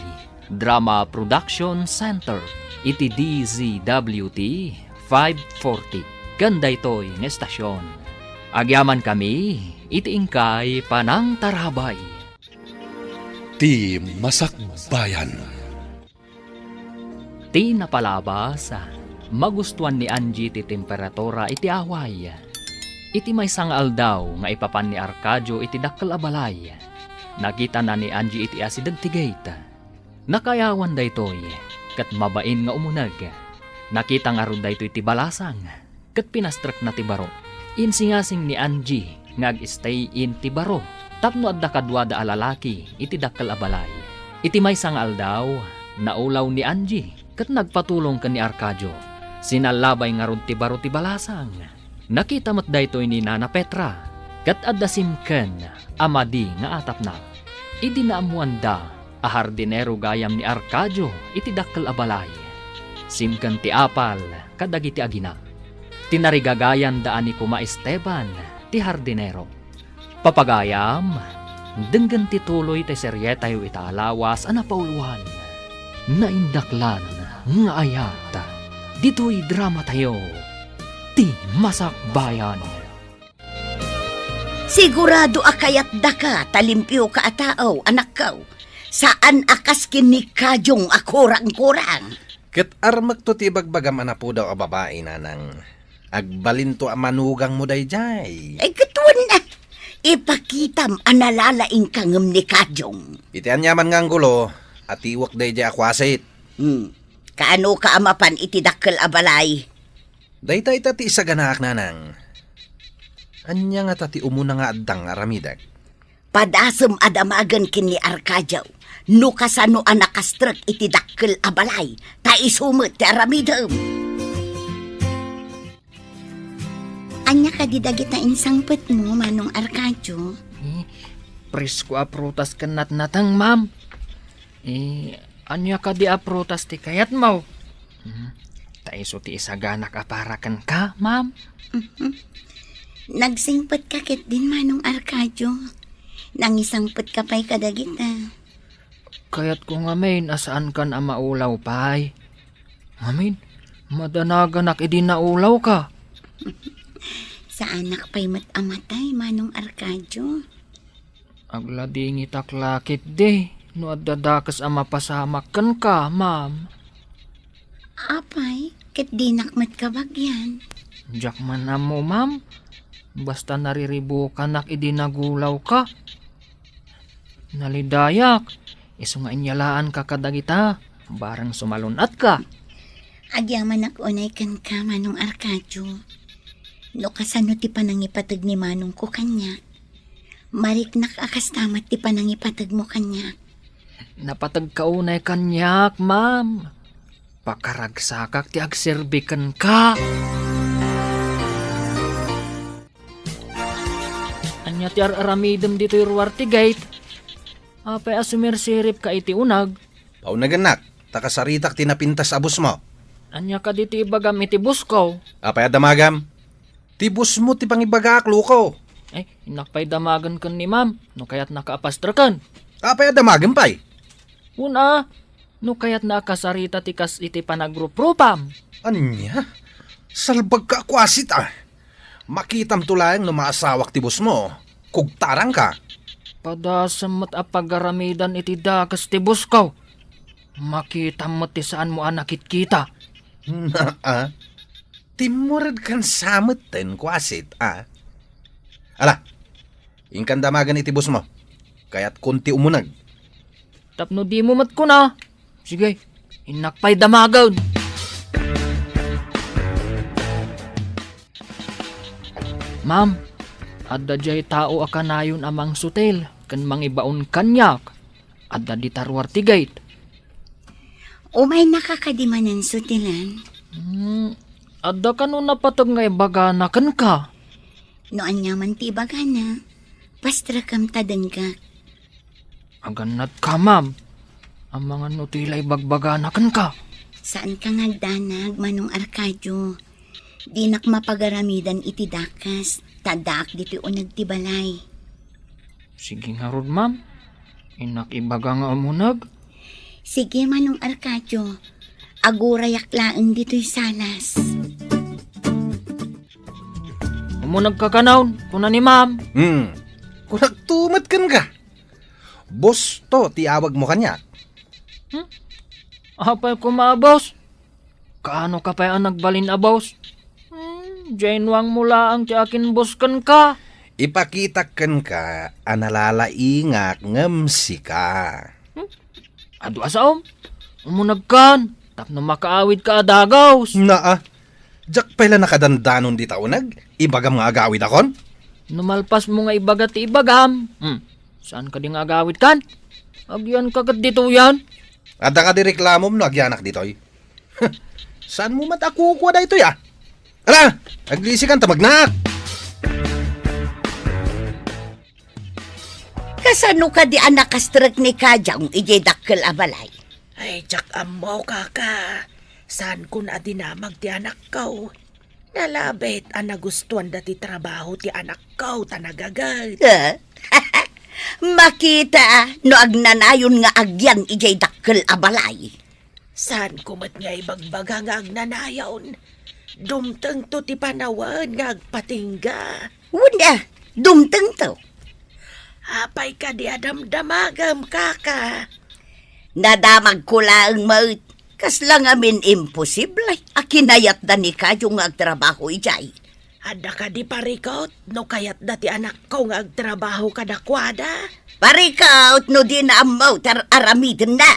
Drama Production Center iti D Z W T five forty ken daytoy nga estasion. Agyamankami iti inkay panangtarabay. Ti Masakbayan. Ti napalabas, magustuan ni Angie ti temperatura iti away. Iti maysa nga aldaw nga ipapan ni Arcadio iti dakkel a balay, nakitana ni Angie iti asideg ti gate. Nakaayawan daytoy, ket mabain nga umuneg. Nakita ngarud daytoy ti balasang ket pinastrekna ti baro. Insingasing ni Angie nga ag-stay in ti baro tapno adda kaduada a lalaki iti dakkel a balay. Iti maysa nga aldaw, naulaw ni Angie ket nagpatulong ken ni Arcadio. Sinallabay ngarud ti baro ti balasang. Nakita met daytoy ni Nana Petra, ket adda simken a madi nga atapna. Idi naammoanda a hardinero gayam ni Arcadio iti dakkel a balay, simken ti apal kadagiti agina. Tinarigagayanda a ni Kuma Esteban ti hardinero. Papagayam, denggen ti tuloy ti serietayo ita a lawas a napauluan, Naindaklan nga Ayat. Ditoy dramatayo, Ti Masakbayan. Sigurado a kayatdaka ta limpioka a tao, anakko. Saan a kas ken ni Kadiong a kurang-kurang. Ket armekto ti ibagbagam a napudaw a babai, nanang. Agbalinto a manugangmo daydiay. Ay, ket wen, ah. Ipakitam a nalalaingka ngem ni Kadiong. Iti aniaman nga anggulo, atiwek daydiay a kuasit. Hmm. Kaanoka a mapan iti dakkel a balay? Dayta ita ti isaganaak, nanang. Ania ngata ti umuna nga addang nga aramidek? Padasem a damagen ken ni Arcadio no kasano a nakastrek iti dakkel a balay, ta isu met ti aramidem. Ania kadi dagita insangpetmo, Manong Arcadio? Eh, presko a prutas ken natnateng, ma'am. Eh, Ania kadi a prutas ti kayatmo? Hmm, ta isu ti isaganak a para kenka, ma'am. Mhm. Nagsingpetka ketdin, Manong Arcadio. Nangisangpetka pay kadagita. Kayatko ngamin a saankan a maulaw pay. Ngamin, madanaganak idi naulawka. Saanak pay met a matay, Manong Arcadio. Agladingitak la ketdi no adda dakes a mapasamak kenka, ma'am. Apay, ket dinak met kabagian. Diak man ammo, ma'am. Basta nariribukanak idi nagulawka. Nalidayak, isu nga inyalaanka kadagita, bareng sumalun-atka. Agyamanak unay kenka, Manong Arcadio. No kasano ti panangipateg ni manongko kaniak, mariknak a kasta met ti panangipategmo kaniak. Napategka unay kaniak, ma'am. Pakaragsakak ti agserbi kenka. Ania ti ar-aramidem ditoy ruar ti gate? Apay a sumirsiripka iti uneg? Paunegennak, ta kasaritak ti napintas a bossmo. Ania kadi ti ibagam iti bossko? Apay a damagam? Ti bossmo ti pangibagaak, loko. Ay, innak pay damagen ken ni ma'am, no kayatnaka a pastreken. Apay a damagem pay? Una, no kayatna a kasarita ti kas iti panagruprupam. Ania? Salbagka a kuasit a. Makitamto laeng no maasawak ti bossmo. Kugtarangka. Padasem met a pagaramidan iti dakes ti bossko. Makitam met ti saanmo a nakitkita. Naa. Timmuredkan sa metten, kuasit a. Ala, inkan damagen iti bossmo. Kayatkon ti umuneg. Tapno dimo met kuna. Sige, innak pay damagen. Ma'am, adda diay tao a kanayon a mangsutil ken mangibaon kaniak. Adda dita ruar ti gate. Umaynaka kadi manen sutilan? Hmm, adda kano napateg nga ibagana kenka? No ania man ti ibagana, pastrekam ta denggak. Agannatka, ma'am. Amangan no ti la ibagbagana kenka. Saanka nga agdanag, Manong Arcadio. Dinak mapagaramidan iti dakes, ta addaak ditoy uneg ti balay. Sige ngarud, ma'am. Innak ibaga nga umuneg. Sige, Manong Arcadio. Agurayak laeng ditoy salas. Umunegka kanayon, kuna ni ma'am. Hmm. Kunakto met kenka. Boss to ti awagmo kaniak. Hmm? Apay koma a boss? Kaano ka pay a nagbalin a boss? Hmm, diay nuangmo laeng ti akin boss kenka. Ipakitak kenka a nalalaingak ngem sika. Hmm? Adu a saom? Umunegkan, tapno makaawidka a dagus. Naa, diak pay la nakadandanon dita uneg, ibagam nga agawidakon? No malpasmo nga ibaga ti ibagam, hmm, saan kadi nga agawidkan? Agyanka ket ditoyen. Adda kadi reklamom no agyanak ditoy? Saanmo met a kukua daytoy a? Ala, aglisikan ta magnaak. Kasano kadi a nakastrek ni Kajang idiay dakkel a balay? Ay, diak ammo, kaka. Saankon a dinamag ti anakko. Nalabit a nagustuanda ti trabaho ti anakko ta nagaget. Eh? Makita no agnanayon nga agyan idiay dakkel a balay. Saanko met nga ibagbaga nga agnanayon? Dumtengto ti panawen nga agpatingga. Wen a, dumtengto. Apay kadi a damdamagem, kaka? Nadamagko laeng met. Kasla ngamin imposible a kinayatda ni Kayo nga agtrabaho idiay. Adda kadi parikut no kayatda ti anakko nga agtrabaho kadakuada? Parikut no dina ammo ti ar-, aramidenna.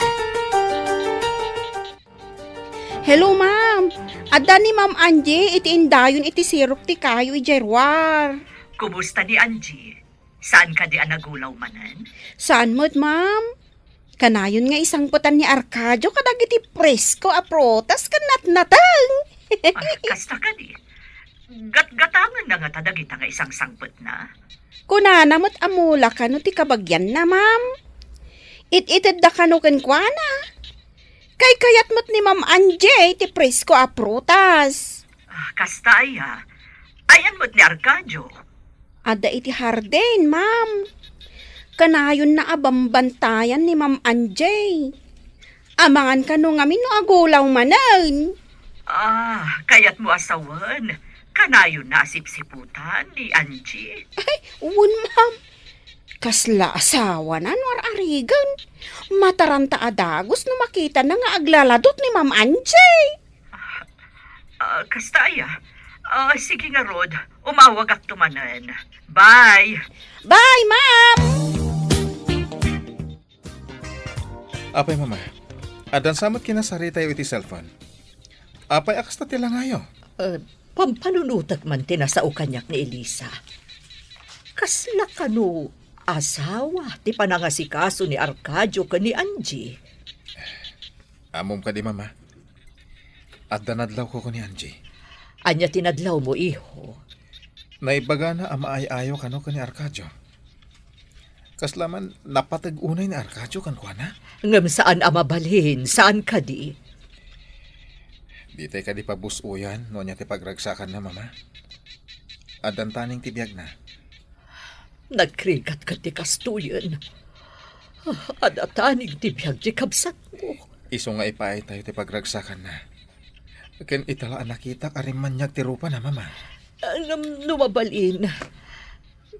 Hello, ma'am. Adda ni Ma'am Angie iti indayon iti sirok ti kayo idiay ruar. Kumusta ni Angie? Saan kadi a nagulaw manen? Saan met, ma'am? Kanayon nga isangpetan ni Arcadio kadagiti presko a prutas ken natnateng. Ah, kasta kadi. Gatgatangenna ngata dagita nga isangsangpetna? Kunana met a mula kano ti kabagianna, ma'am. It-itedda kano kenkuana. Kaykayat met ni Ma'am Angie ti presko a prutas. Ah, kasta aya. Ayan met ni Arcadio. Adda iti hardin, ma'am. Kanayonna a bambantayan ni Ma'am Angie. Amangan kano ngamin no agulaw manen. Ah, kayatmo a sawen. Kanayonna a sipsiputan ni Angie. Ay, wen, ma'am. Kasla asawana no ar-arigan. Mataranta a dagus no makitana nga aglaladot ni Ma'am Angie. Ah, kasta aya. Ah, sige ngarud, umawagakto manen. Bye. Bye, ma'am. Apay, Mama, addan sa met kinasaritayo iti cellphone? Apay a kasta ti langayo? Eh, pampanunotek man ti nasao kaniak ni Elisa. Kasla kano asawa ti panangasikaso ni Arcadio ken ni Angie? Ammom kadi, Mama? Adda nadlawko ken ni Angie. Ania ti nadlawmo, iho? Naibagana a maay-ayo kano ken ni Arcadio. Kasla man napateg unay ni Arcadio kenkuana? Ngem saan a mabalin, saan kadi? Ditay kadi pabus-oyan no ania ti pagragsakanna, Mama. Addan taning ti biagna. Nagrigat ket ti kastoyen. Ah, adda taning ti biag ti kabsatmo. Isu nga ipaaytayo ti pagragsakanna. Ken ita la a nakitak a rimmaniag ti rupana, Mama. Ah, ngem no mabalin,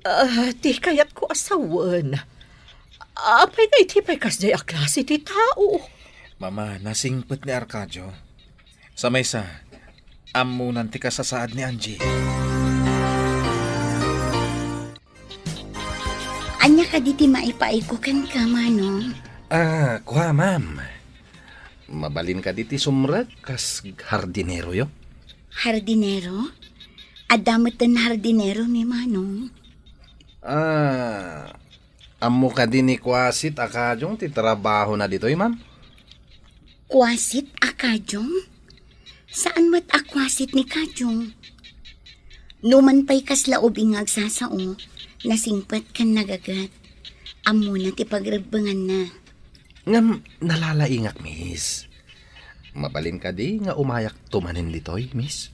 ah, ti kayatko a sawen, apay nga iti pay kasdiay a klase ti tao? Mama, nasingpet ni Arcadio. Sa maysa, ammonan ti kasasaad ni Angie. Ania kadi ti maipaayko kenka, Manong? Ah, kua, ma'am. Mabalin kadi ti sumrek kas hardineroyo? Hardinero? Adda metten hardinero ni Manong? Ah, ammo kadi ni Kuasit a Kajong ti trabahona ditoy, ma'am? Kuasit a Kajong? Saan met a kuasit ni Kajong? Numan pay kasla ubing nga agsasao, nasingpet ken nagaget. Ammona ti pagrebbenganna. Ngem nalalaingak, miss. Mabalin kadi nga umayakto manen ditoy, miss?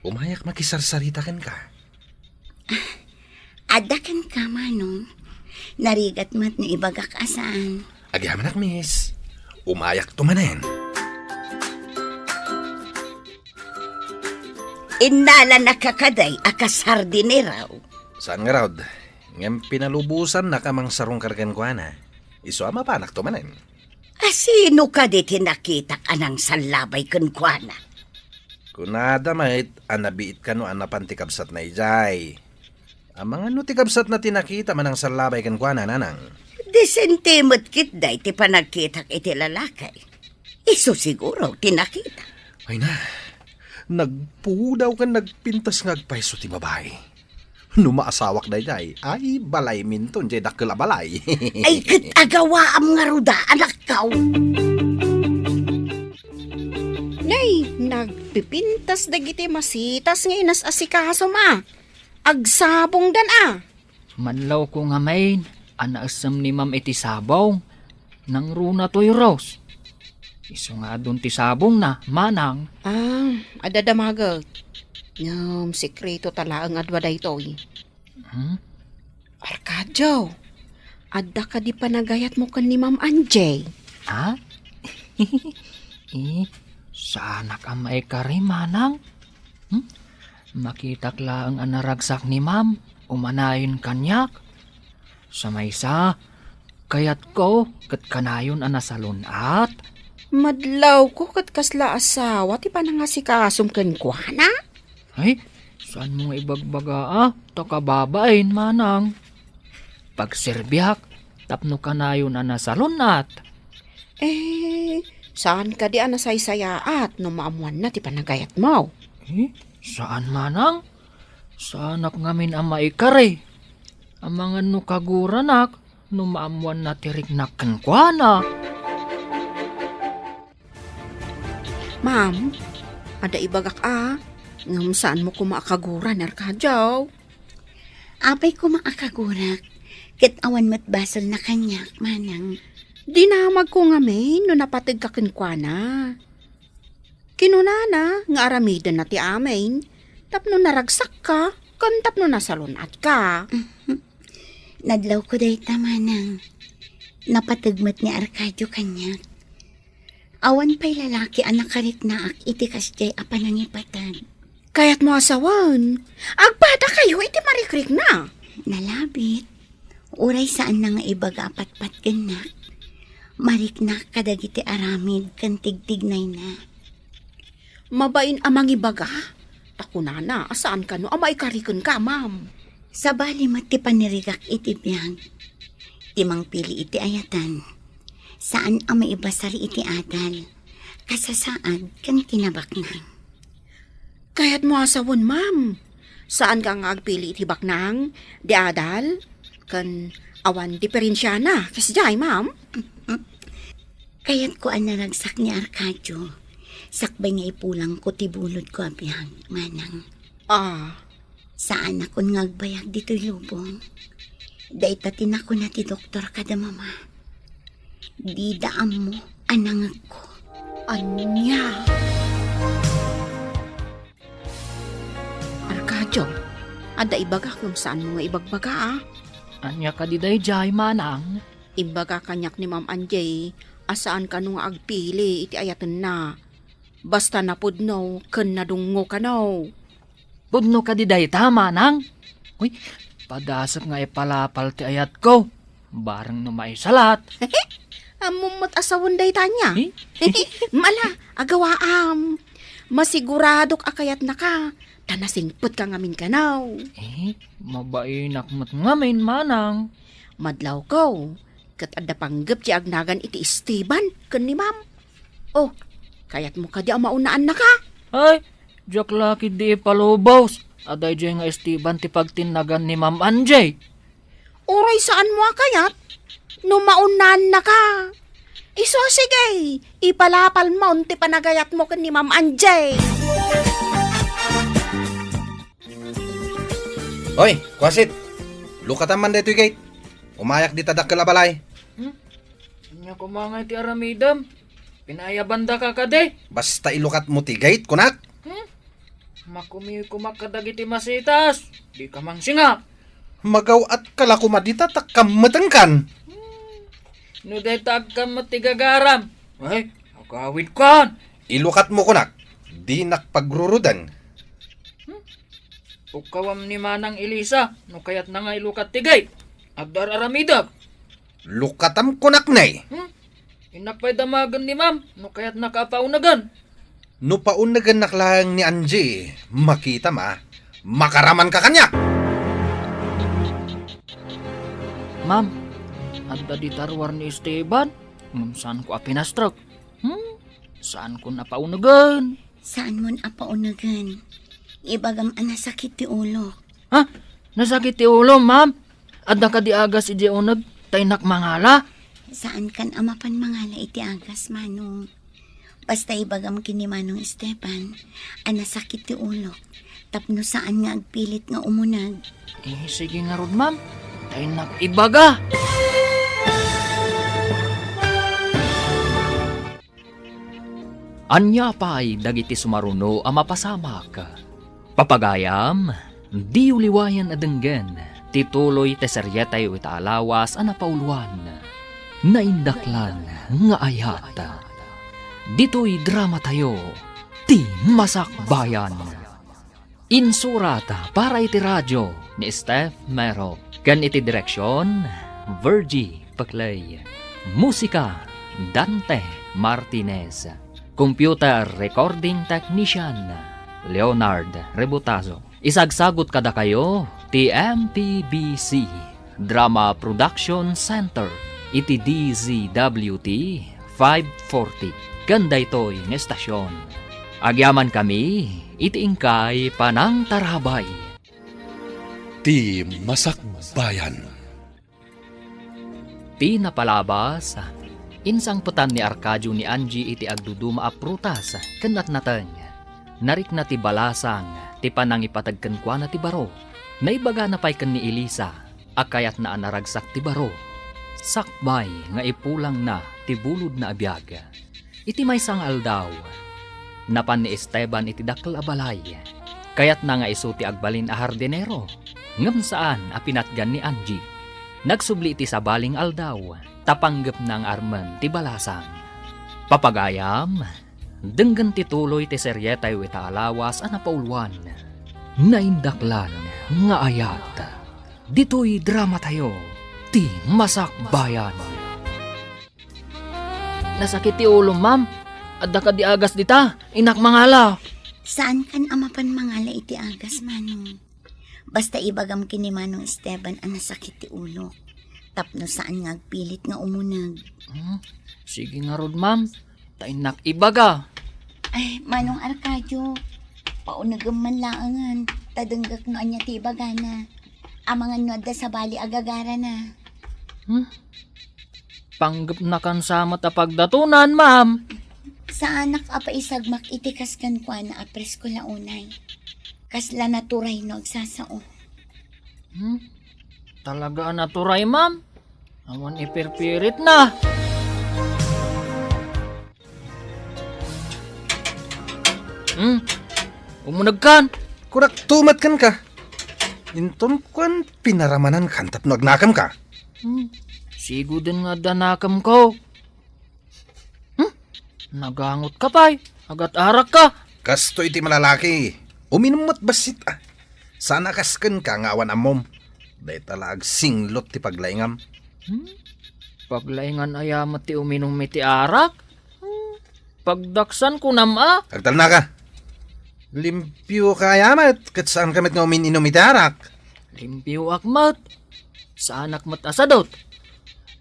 Umayak makisarsarita kenka. Adda kenka, Manong. Narigat met no ibagak a saan. Agyamanak, miss. Umayakto manen. Innala na kakaday a kas hardinero. Saan ngarud, ngem pinalubosannak a mangsarungkar kenkuana. Isu a mapanakto manen. A sino kadi ti nakitak a nangsallabay kenkuana? Kunada met a nabiit kano a napan ti kabsatna idiay. Amangan no ti kabsatna ti nakita a nangsallabay kenkuana, nanang. Disente met ketdi ti panagkitak iti lalaki. Isu siguro ti nakita. Ay na, nagpudaw ken nagpintas nga agpayso ti babai. No maasawak daydiay, ay, balayminton diay dakkel a balay. Ay, ket agawaam ngarud a, anakko. Nay, nagpipintas dagiti masitas nga inas-asikasom a. Agsabongdan a. Manlawko ngamin a naessem ni Ma'am iti sabong. Nangruna toy Rose. Isu nga adun ti sabongna, manang. Ah, adda damaget. Ngem sekreto ta laeng a dua daytoy. Hmm? Arcadio, adda kadi panagayatmo ken ni Ma'am Angie? Ah? Eh, saanak a maikari, manang? Hmm? Makitak laeng a naragsak ni Ma'am, umanayon kaniak. Sa maysa, kayatko ket kanayon a nasalun-at. Madlawko ket kasla asawa ti panangasikasom kenkuana? Ay, saanmo nga ibagbaga a, ta kababain, manang. Pagserbiak tapno kanayon a nasalun-at. Eh, saan kadi a nasaysayaat no maammoanna ti panagayatmo? Eh, saan, manang. Saanak ngamin a maikari. Amangan no kaguranak no maammoanna ti riknak kenkuana. Ma'am, adda ibagak a, ngem saanmo koma a kagura ni Arcadio. Apay koma a kagurak, ket awan met basolna kaniak, manang. Dinamagko ngamin no napategka kenkuana. Kinunana nga aramidenna ti amin tapno naragsakka ken tapno nasalun-atka. Nadlawko dayta, manang. Napateg met ni Arcadio kaniak. Awan pay lalaki a nakariknaak iti kasdiay a panangipateg. Kayatmo a sawen, agpadakayo iti marikrikna. Nalabit. Uray saanna nga ibaga a patpat kennak, mariknak kadagiti aramid ken tigtignayna. Mabain a mangibaga, ta kunana a saan kano a maikari kenka, ma'am. Sabali met ti panirigak iti biag. Ti mangpili iti ayatan, saan a maibasar iti adal, kasasaad ken kinabaknang. Kayatmo a sawen, ma'am. Saanka nga agpili iti baknang, di adal, ken awan diferensiana, kasdiay, ma'am? Kayatko a naragsak ni Arcadio, sakbay nga ipulangko ti bulodko a biag, manang. Ah. Saanakon nga agbayag ditoy lubong. Dayta ti nakuna ti doktor kada mama. Dida ammo a nangegko. Ania? Arcadio, adda ibagak ngem saanmo nga ibagbaga, a? Ania kadi daydiay, manang? Imbaga kaniak ni Ma'am Angie a saan kano nga agpili iti ayatenna. Basta napudno ken nadungngo kano. Pudno kadi dayta, manang? Uy, padasek nga ipalapal ti ayatko. Bareng no maisalat. Ammom met a sawen dayta ania? Eh? Mala, agawaam. Masiguradok a kayatnaka, ta nasingpetka ngamin kano. Eh, mabainak met ngamin, manang. Madlawko, ket adda panggep ti agnagan iti Esteban ken ni Ma'am. Oh, kayatmo kadi a maunaannaka? Ay, diak la ketdi ipalubos a daydiay nga Esteban ti pagtinnagan ni Ma'am Angie. Uray saanmo a kayat, no maunaannaka. Isu, sige, ipalapalmon ti panagayatmo ken ni Ma'am Angie. Hoy, kuasit! Lukatam man daytoy gate. Umayak dita dakkel a balay. Hmm? Ania koma nga iti aramidem? Pinaayabandaka kadi? Basta ilukatmo ti gate, kunak. Hmm? Makumikumak kadagiti masitas. Dika mangsinga. Magaw-atka la koma dita ta kammetengkan. Hmm. No dayta agkammet ti gagaram. Ay, agawidkan. Ilukatmo, kunak. Dinak pagruruden. Hmm? Ukawam ni Manang Elisa, no kayatna nga ilukat ti gate. Adda ar-aramidek. Lukatam kunak ne. Hmm? Innak pay damagen ni Ma'am, no kayatnaka a paunegen. No paunegennak laeng ni Angie, makitam a makaramanka kaniak. Ma'am, adda dita ruar ni Esteban, ngem saanko a pinastrek. Hmm? Saankon a paunegen. Saanmon a paunegen. Ibagam a nasakit ti ulok. Ha? Nasakit ti ulom, ma'am? Adda kadi agas idiay uneg ta innak mangala? Saankan a mapan mangala iti agas, Manong. Basta ibagam ken ni Manong Esteban a nasakit ti ulok tapno saan nga agpilit nga umuneg. Eh, sige ngarud, ma'am. Ta innak ibaga. Ania pay dagiti sumaruno a mapasamak? Papagayam, diyo liwayan a denggen ti tuloy ti serietayo ita a lawas a napauluan, Naindaklan nga Ayat. Ditoy dramatayo, Ti Masakbayan. Insurat para iti radio ni Steph Mero ken iti direksion, Virgie Peclay. Musika, Dante Martinez. Computer recording technician, Leonard Rebutazo. Isagsagut kadakayo ti M P B C Drama Production Center iti D Z W T five forty ken daytoy nga estasion. Agyamankami iti inkay panangtarabay. Ti Masakbayan. Ti napalabas, insangpetan ni Arcadio ni Angie iti agduduma a prutas ken natnateng. Narikna ti balasang ti panangipateg kenkuana ti baro. Naibagana pay ken ni Elisa a kayatna a naragsak ti baro. Sakbay nga ipulangna ti bulodna a biag, iti maysa nga aldaw, napan ni Esteban iti dakkel a balay. Kayatna nga isu ti agbalin a hardinero, ngem saan a pinatgan ni Angie. Nagsubli iti sabali nga aldaw, ta panggepna nga armen ti balasang. Papagayam, denggen ti tuloy ti serietayo ita a lawas a napauluan, Naindaklan nga Ayat. Ditoy dramatayo, ti Masakbayan. Nasakit ti ulom, ma'am. Adda kadi agas dita? Innak mangala. Saankan a mapan mangala iti agas, Manong. Basta ibagam ken ni Manong Esteban a nasakit ti ulok. Tapno saan nga agpilit nga umuneg. Hmm, sige ngarud, ma'am. Ta innak ibaga. Ay, Manong Arcadio, paunegem man laengen, ta denggek no ania ti ibagana. Amangan no adda sabali a gagarana. Hmm? Panggepnakan sa met a pagdatonan, ma'am. Saanak a paisagmak iti kas kenkuana a presko la unay. Kasla naturay no agsasao. Hmm? Talaga a naturay, ma'am? Awan ipirpiritna. Hmm? Umunegkan? Kunak tumet kenka. Inton kuan pinaramanankan tapno agnakemka. Hmm. Siguden nga adda nakemko. Hmm? Nagangotka pay. Agat-arakka. Kastoy ti malalaki. Uminum met bassit, ah. Saan a kas kenka nga awan ammom. Dayta la agsinglot ti paglaingam. Hmm? Paglaingan aya met ti uminum iti arak? Hmm? Pagdaksan kunam a? Agtalnaka. Limpioka aya met, ket saanka met nga umin-inum iti arak. Limpioak met. Saanak met a sadot.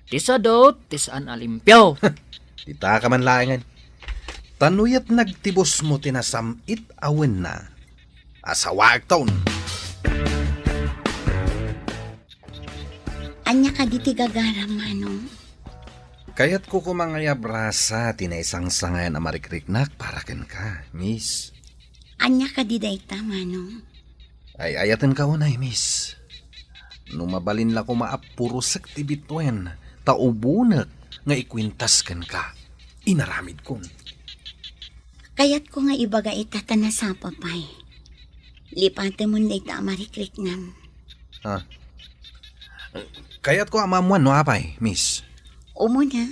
Ti sadot, ti saan a limpio. Ditaka man laengen. Ta no yat nagtibusmo ti nasam-it a wenna, asawaekton. Ania kadi ti gagaram, Manong? Kayatko koma nga iabrasa ti naisangsangayan a marikriknak para kenka, Miss. Ania kadi dayta, Manong? Ay-ayatenka unay, Miss. No mabalin la koma a purosek ti bituen, ta ubonek nga ikuentas kenka. Inaramidkon. Kayatko nga ibaga ita ta nasapa pay. Lipatemon dayta a marikriknam. Ah. Kayatko a maammuan no apay, Miss. Umuna,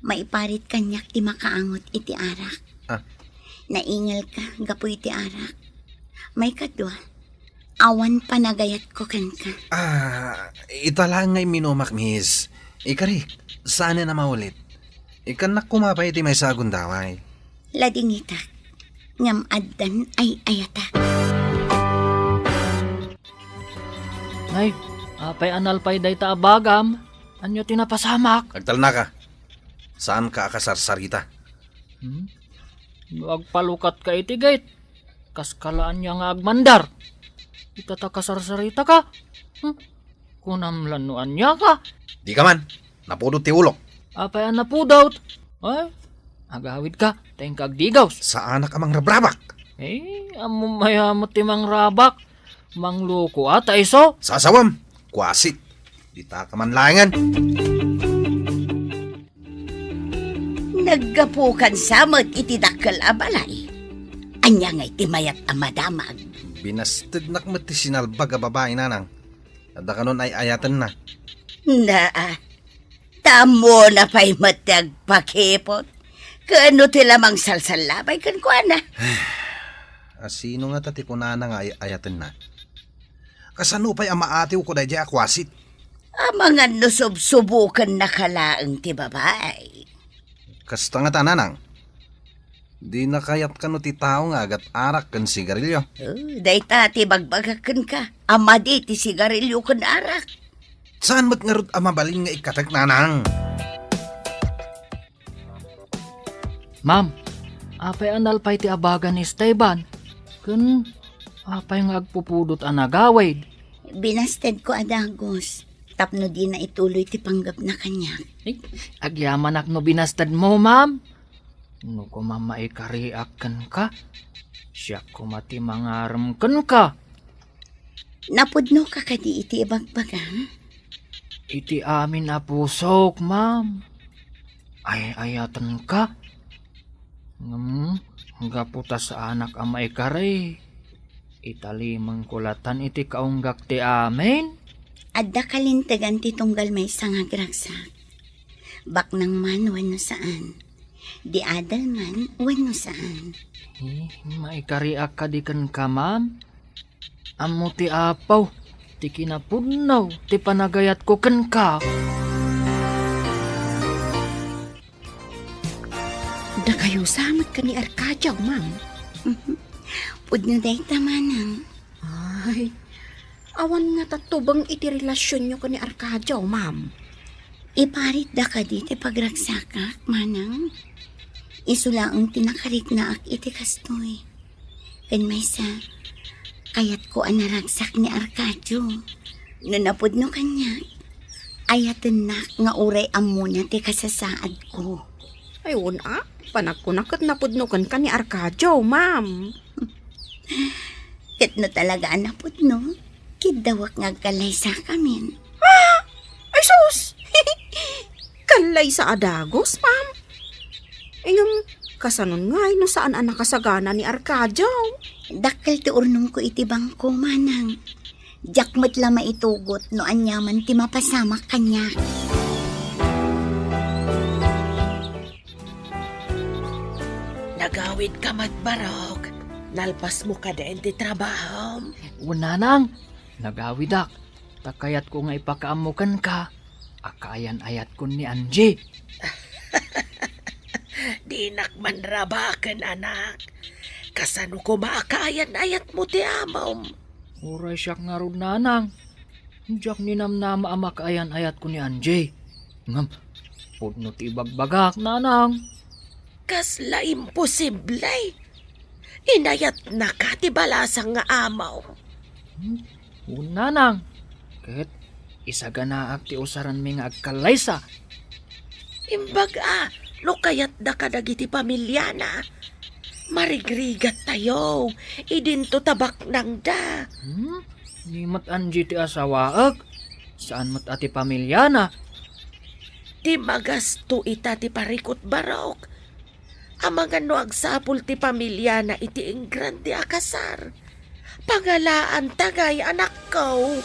maiparit kaniak ti makaangot iti arak. Ah. Naingelka gapu iti arak. Maikadua, awan panagayatko kenka. Ah, ita laeng nga imminumak, Miss. Ikarik, saanen a maulit. Ikkannak koma pay iti maysa a gundaway. Ladingitak, ngem addan ay-ayatak. Ay, apay a nalpay dayta a bagam? Ania ti napasamak? Agtalnaka. Saanka a kasarsarita. Hmm? No agpalukatka iti gate, kaska la ania nga agmandar. Ita ta kasarsaritaka. Hmm? Kunam la no aniaka. Dika man, napudot ti ulok. Apay a napudot? Ay, agawidka, ta inka agdigaws. Saanak a mangrabrabak. Eh, ammom aya met ti mangrabak. Mangloko a ta isu. Sasawem, kuasit. Ditaka man laengen. Naggapukan sa met iti dakkel a balay. Ania ngay ti mayat a madamag? Binastednak met ti sinalbag a babai, nanang. Adda kanon ay-ayatenna. Naa, ta ammona pay met ti agpakipot. Ken no ti la mangsalsallabay kenkuana. Asino ngata ti kunana nga ay-ayatenna? Kasano pay a maatiwko daydiay a kuasit? Amangan no subsubokennaka laeng ti babai. Kasta ngata, nanang. Dina kayat kano ti tao nga agat-arak ken sigarilio. Oh, dayta ti ibagbagak kenka, a madi ti sigarilio ken arak. Saan met ngarud a mabalin nga ikkatek, nanang? Ma'am, apay a nalpay ti abaga ni Esteban? Ken apay nga agpupudot a nagawid? Binastedko a dagus tapno dina ituloy ti panggepna kaniak. Ay, agyamanak no binastedmo, ma'am. No koma maikariak kenka, siak koma ti mangarem kenka. Napudnoka kadi iti ibagbaga? iti amin a pusok, ma'am. Ay-ayatenka. Ngem, gapu ta saanak a maikari, italimengko latan iti kaunggak ti amin. Adda kalintegan ti tunggal maysa nga agragsak. Baknang man wenno saan. Di adal man wenno saan. Eh, maikariak kadi kenka, ma'am? Ammo ti Apo ti kinapudno ti panagayatko kenka. Dakayo sa met ken ni Arcadio, ma'am. Pudno dayta, manang. Ay, awan nga tatubeng iti relasionyo ken ni Arcadio, ma'am. Iparitda kadi ti pagragsakak, manang? Isu laeng ti nakariknaak iti kastoy. Ken maysa, kayatko a naragsak ni Arcadio. No napudno kaniak, ayatennak nga uray ammona ti kasasaadko. Ay, wen a, panagkunak ket napudno kenka ni Arcadio, ma'am. Ket no talaga a napudno, kiddawek nga agkallaysakamin. Ah! Ay, sus! Kallaysa a dagus, ma'am. Ngem, kasanon ngay no saan a nakasagana ni Arcadio? Dakkel ti urnongko iti bangko, manang. Diak met la maitugot no aniaman ti mapasamak kaniak. Nagawidka met, Barok. Nalpasmo kadi ti trabahom? Wen, nanang, nagawidak. Ta kayatko nga ipakaammo kenka a kaayan-ayatkon ni Angie. Dinak manrabaken, anak. Kasano koma a kaayan-ayatmo ti amom? Uray siak ngarud, nanang. Diak ninamnama a makaayan-ayatko ni Angie. Ngem, pudno ti ibagbagak, nanang. Kasla imposible! Inayatnaka ti balasang nga amom. Hmm? Wen, nanang. Ket isaganaak ti usaranmi nga agkallaysa. Imbag a, no kayatda kadagiti pamiliana, marigrigattayo, idinto ta baknangda. Hmm? Ni met Angie ti asawaek, saan met a ti pamiliana. Ti magasto ita ti parikut, Barok. Amangan no agsapul ti pamiliana iti ingrande a kasar. Pangalaanta ngay, anakko.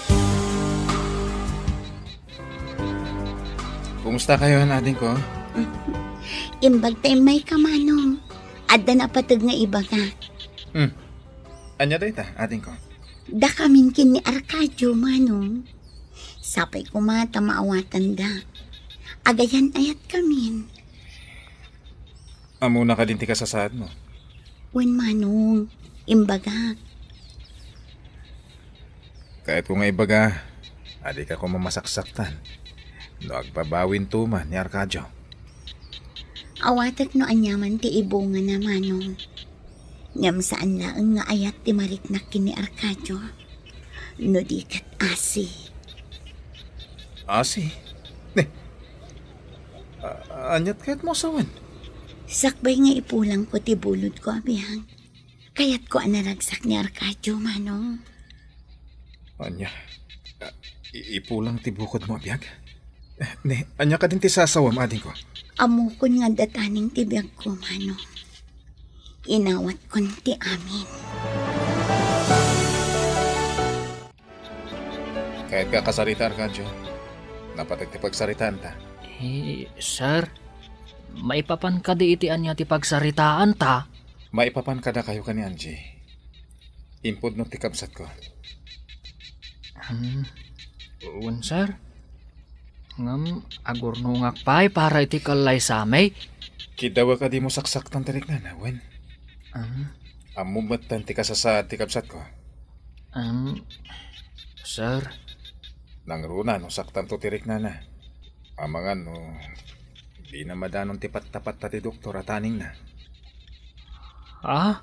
Kumusta kayo, adingko? Imbag ta immayka, manong. Adda napateg nga ibagak. Hmm. Ania dayta, adingko? Dakamin ken ni Arcadio, manong. Sapay koma ta maawatanda. Agayan-ayatkamin. Ammona kadin ti kasasaadmo? Wen, manong, imbagak. Kayatko nga ibaga a dika koma masaksaktan no agbabawinto man ni Arcadio. Awatek no aniaman ti ibungana, manong. Ngem saan laeng nga ayat ti mariknak ken ni Arcadio. No di ket asi. Asi? Ne? A-, aniat kayatmo a sawen? Sakbay nga ipulangko ti bulodko a biag, kayatko a naragsak ni Arcadio, manong. Ania? A, i-, ipulang ti bukodmo a biag? Ne, ania kadin ti sasawem, adingko? Ammokon nga adda taning ti biagko, manong. Inawatkon ti amin. Kayatka a kasarita, Arcadio? Napateg ti pagsaritaanta. Eh, sir, maipapan kadi iti ania ti pagsaritaanta? Maipapan kadakayo ken ni Angie. Impudno ti kabsatko. Hmm, wen, sir. Ngem agurnongak pay para iti kallaysami. Kiddawek a dimo saksaktan ti riknana, wen? Ah. Ammom metten ti kasasaad ti kabsatko. Em, sir. Nangruna no saktanto ti riknana. Amangan no dina madanon ti pattapatta ti doktor a taningna. Ah?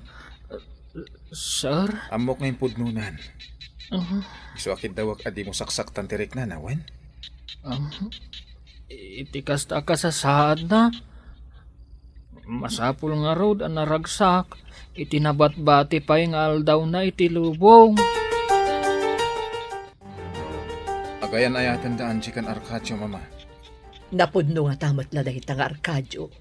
Sir? Ammok nga impudnonan. Mhm. Isu a kiddawek a dimo saksaktan ti riknana, wen? Ah, iti kasta a kasasaadna, masapul ngarud a naragsak iti nabatbati pay nga aldawna iti lubong. Ag-, Ayan-ayaten da Angie ken Arcadio, Mama. Napudno ngata met la dayta nga Arcadio.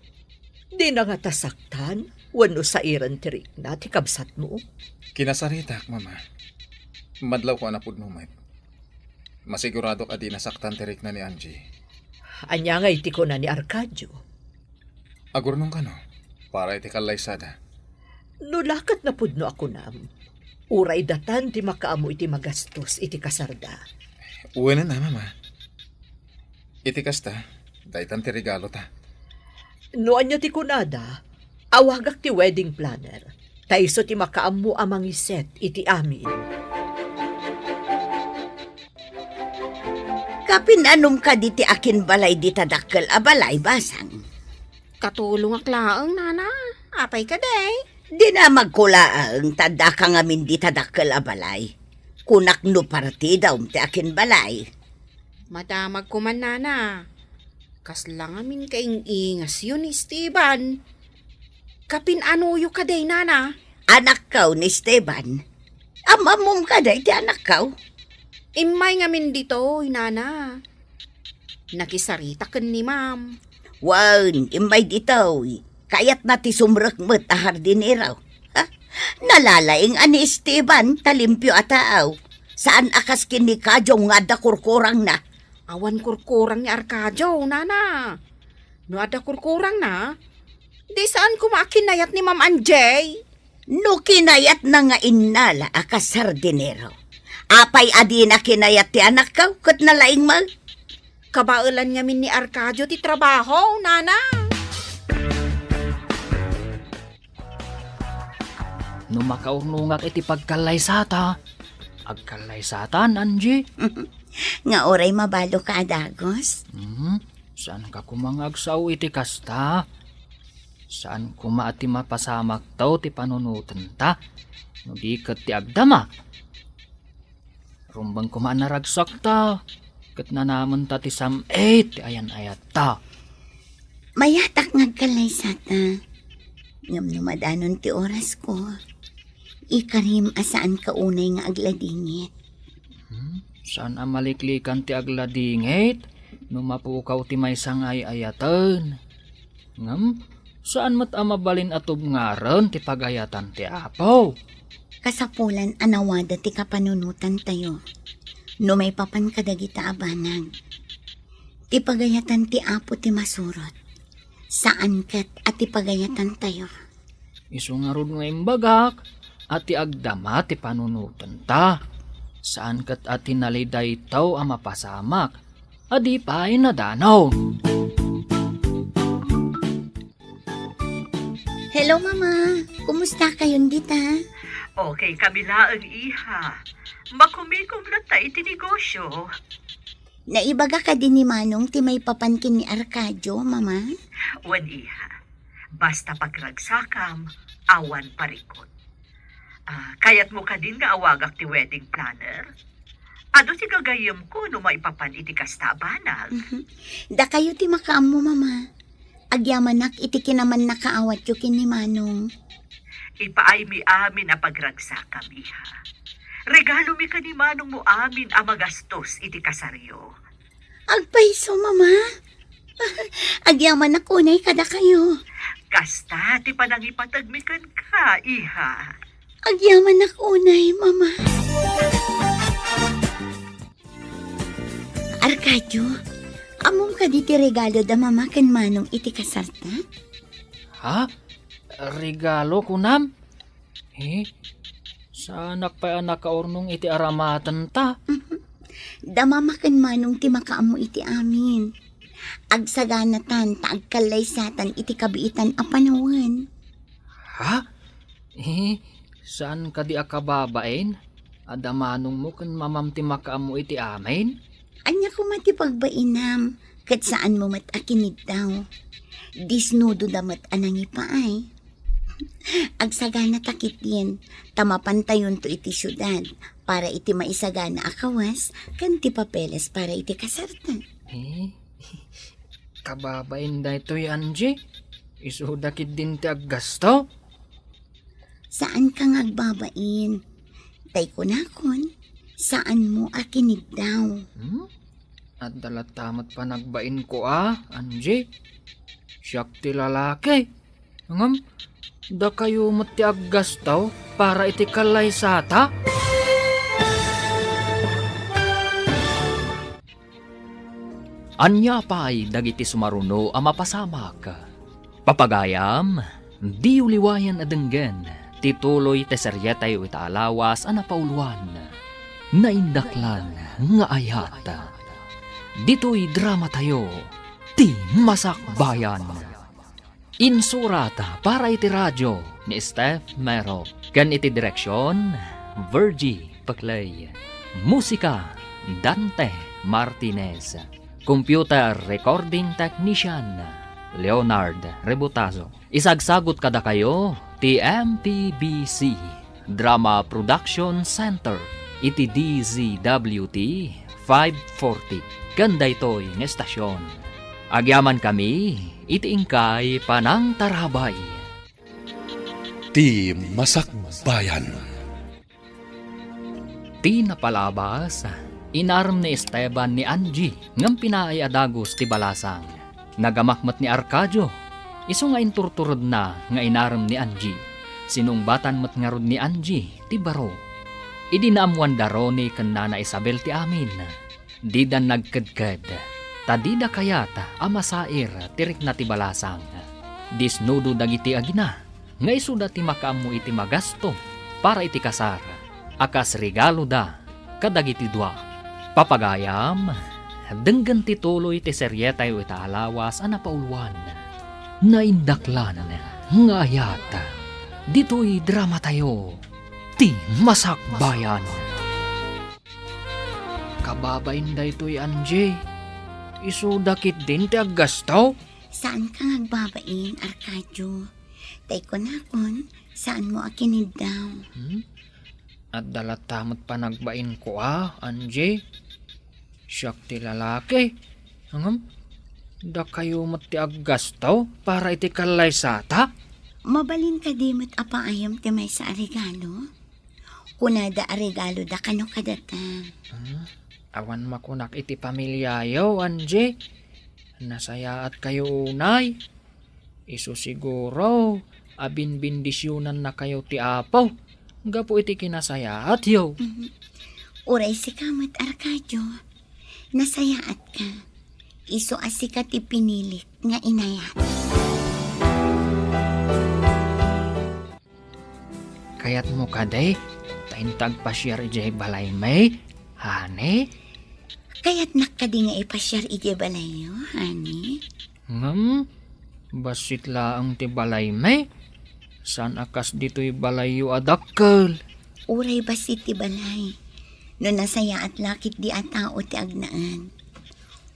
Dina ngata saktan wenno sairen ti rikna ti kabsatmo? Kinasaritak, Mama. Madlawko a napudno met. Masiguradok a dina saktan ti rikna ni Angie. Ania ngay ti kuna ni Arcadio? Agurnong kano, para iti kallaysada. No la ket napudno a kunam, uray datan ti makaammo iti magastos iti kasarda. Wen a, Mama. Iti kasta, daytan ti regalota. No ania ti kunada, awagak ti wedding planner. Ta isu ti makaammo a mangiset iti amin. Kapin-anom kadi ti akinbalay dita dakkel a balay, Basang? Katulongak laeng, Nana. Apay kadi? Dinamagko laeng ta addaka ngamin dita dakkel a balay. Kunak no partidam ti akinbalay. Madamagko man, Nana. Kasla ngamin kaing-ingasyo ni Esteban. Kapin-anoyo kadi, Nana? Anakkaw ni Esteban. Am-ammom kadi ti anakkaw? Immay ngamin ditoy, Nana. Nakisarita ken ni Ma'am. Wen, immay ditoy. Kayatna ti sumrek met a hardinero. Ha? Nalalaing a ni Esteban ta limpio a tao. Saan a kas ken ni Kajong nga adda kurkurangna. Awan kurkurang ni Arcadio, Nana. No adda kurkurangna, di saan koma a kinayat ni Ma'am Angie. No kinayatna nga innala a kas hardinero, apay a dina kinayat ti anakkaw ket nalaing met? Kabaelan ngamin ni Arcadio ti trabaho, Nana. No makaurnongak iti pagkallaysata, agkallaysatan, Angie. Nga uray mabalinka a dagus? Hmm, saanka koma nga agsao iti kasta? Saan koma a ti mapasamakto ti panunotenta, no di ket ti agdama? Rumbeng koma a naragsakta, ket nanamenta ti sam-it ti ayan-ayatta. Mayatak nga agkallaysata. Ngem no madanon ti orasko, ikarim a saanka unay nga agladingit. Hmm? Saan a maliklikan ti agladingit no mapukaw ti maysa nga ay-ayaten. Ngem, saan met a mabalin a tubngaren ti pagayatan ti Apo. Kasapulan a nawada ti kapanunotantayo no maipapan kadagita a banag. Ti pagayatan ti Apo ti masurot, saan ket a ti pagayatantayo. Isu ngarud nga imbagak a ti agdama ti panunotenta, saan ket a ti nalidaytaw a mapasamak a di pay nadanon. Hello, Mama. Kumusta kayon dita? Okay kami laeng, iha. Makumikom latta iti negosyo. Naibaga kadi ni Manong ti maipapan ken ni Arcadio, Mama? Wen, iha. Basta pagragsakam, awan parikut. Ah, kayatmo kadin nga awagak ti wedding planner? Adu ti gagayyemko no maipapan iti kasta a banag. Mhm. Dakayo ti makaammo, Mama. Agyamanak iti kinamannakaawatyo ken ni Manong. Ipaaymi amin a pagragsakam, iha. Regalomi ken ni Manongmo amin a magastos iti kasaryo. Agpayso, Mama. Agyamanak unay kadakayo. Kasta ti panangipategmi kenka, iha. Agyamanak unay, Mama. Arcadio, ammom kadi ti regalo da Mama ken Manong iti kasarta? Ha? Regalo, kunam? Eh, saanak pay a nakaurnong iti aramatenta? Da Mama ken Manong ti makaammo iti amin. Agsaganatan ta agkallaysatan iti kabiitan a panawen. Ha? Eh, saan kadi a kababain? Adda manongmo ken mamam ti makaammo iti amin? Ania koma ti pagbainam, ket saanmo met a kiniddaw. Disnudo da met a nangipaay. Agsagana ta ketdin, ta mapantayonto iti siudad para iti maisagana a kawes ken ti papeles para iti kasarta. Eh, kababain daytoy, Angie. Isuda ketdin ti aggasto. Saanka nga agbabain. Tay kunakon, saanmo a kiniddaw. Hmm? Adda latta met panagbainko a, Angie. Siak ti lalaki. Ngem, dakayo met ti aggastaw para iti kallaysata? Ania pay dagiti sumaruno a mapasamak? Papagayam, diyo liwayan a denggen ti tuloy ti serietayo ita a lawas a napauluan, Naindaklan nga Ayat. Ditoy dramatayo, Ti Masakbayan. Insurat para iti radio ni Steph Mero ken iti direksion, Virgie Peclay. Musika, Dante Martinez. Computer recording technician, Leonard Rebutazo. Isagsagut kadakayo ti M P B C Drama Production Center iti D Z W T five forty ken daytoy nga estasyon. Agyamankami iti inkay panangtarabay. Ti Masakbayan. Ti napalabas, inarem ni Esteban ni Angie ngem pinaay a dagus ti balasang. Nagamak met ni Arcadio, isu nga inturturedna nga inarem ni Angie. Sinungbatan met ngarud ni Angie ti baro. Idi naammuan da Ronnie ken Nana Isabel ti amin, dida nagkedked, ta dida kayat a masair ti rikna ti balasang. Disnudo dagiti agina nga isuda ti makaammo iti magasto para iti kasar a kas regaloda kadagiti dua. Papagayam, denggen ti tuloy ti serietayo ita a lawas a napauluan, Naindaklan nga Ayat. Ditoy dramatayo, Ti Masakbayan. Kababain daytoy, Angie. Isuda ketdin ti aggasto? Saanka nga agbabain, Arcadio. Tay kunakon, saanmo a kiniddaw. Hmm? Adda latta met panagbainko a, Angie. Siak ti lalaki. Ngem, dakayo met ti aggasto para iti kallaysata? Mabalin kadi met a paayam ti maysa a regalo? Kunada a regaloda kano kadata. Hmm? Awan makunak iti pamiliayo, Angie. Nasayaatkayo unay. Isu siguro a binbendisionannakayo ti Apo gapu iti kinasayaatyo. Mhm. Uray sika met, Arcadio, nasayaatka. Isu a sika ti pinilik nga inayat. Kayatmo kadi ta inta agpasiar idiay balaymi, honey? Kayatnak kadi nga ipasiar idiay balayyo, honey? Ngem, bassit laeng ti balaymi. Saan a kas ditoy balayyo a dakkel. Uray bassit ti balay, no nasayaat la ketdi a tao ti agnaed.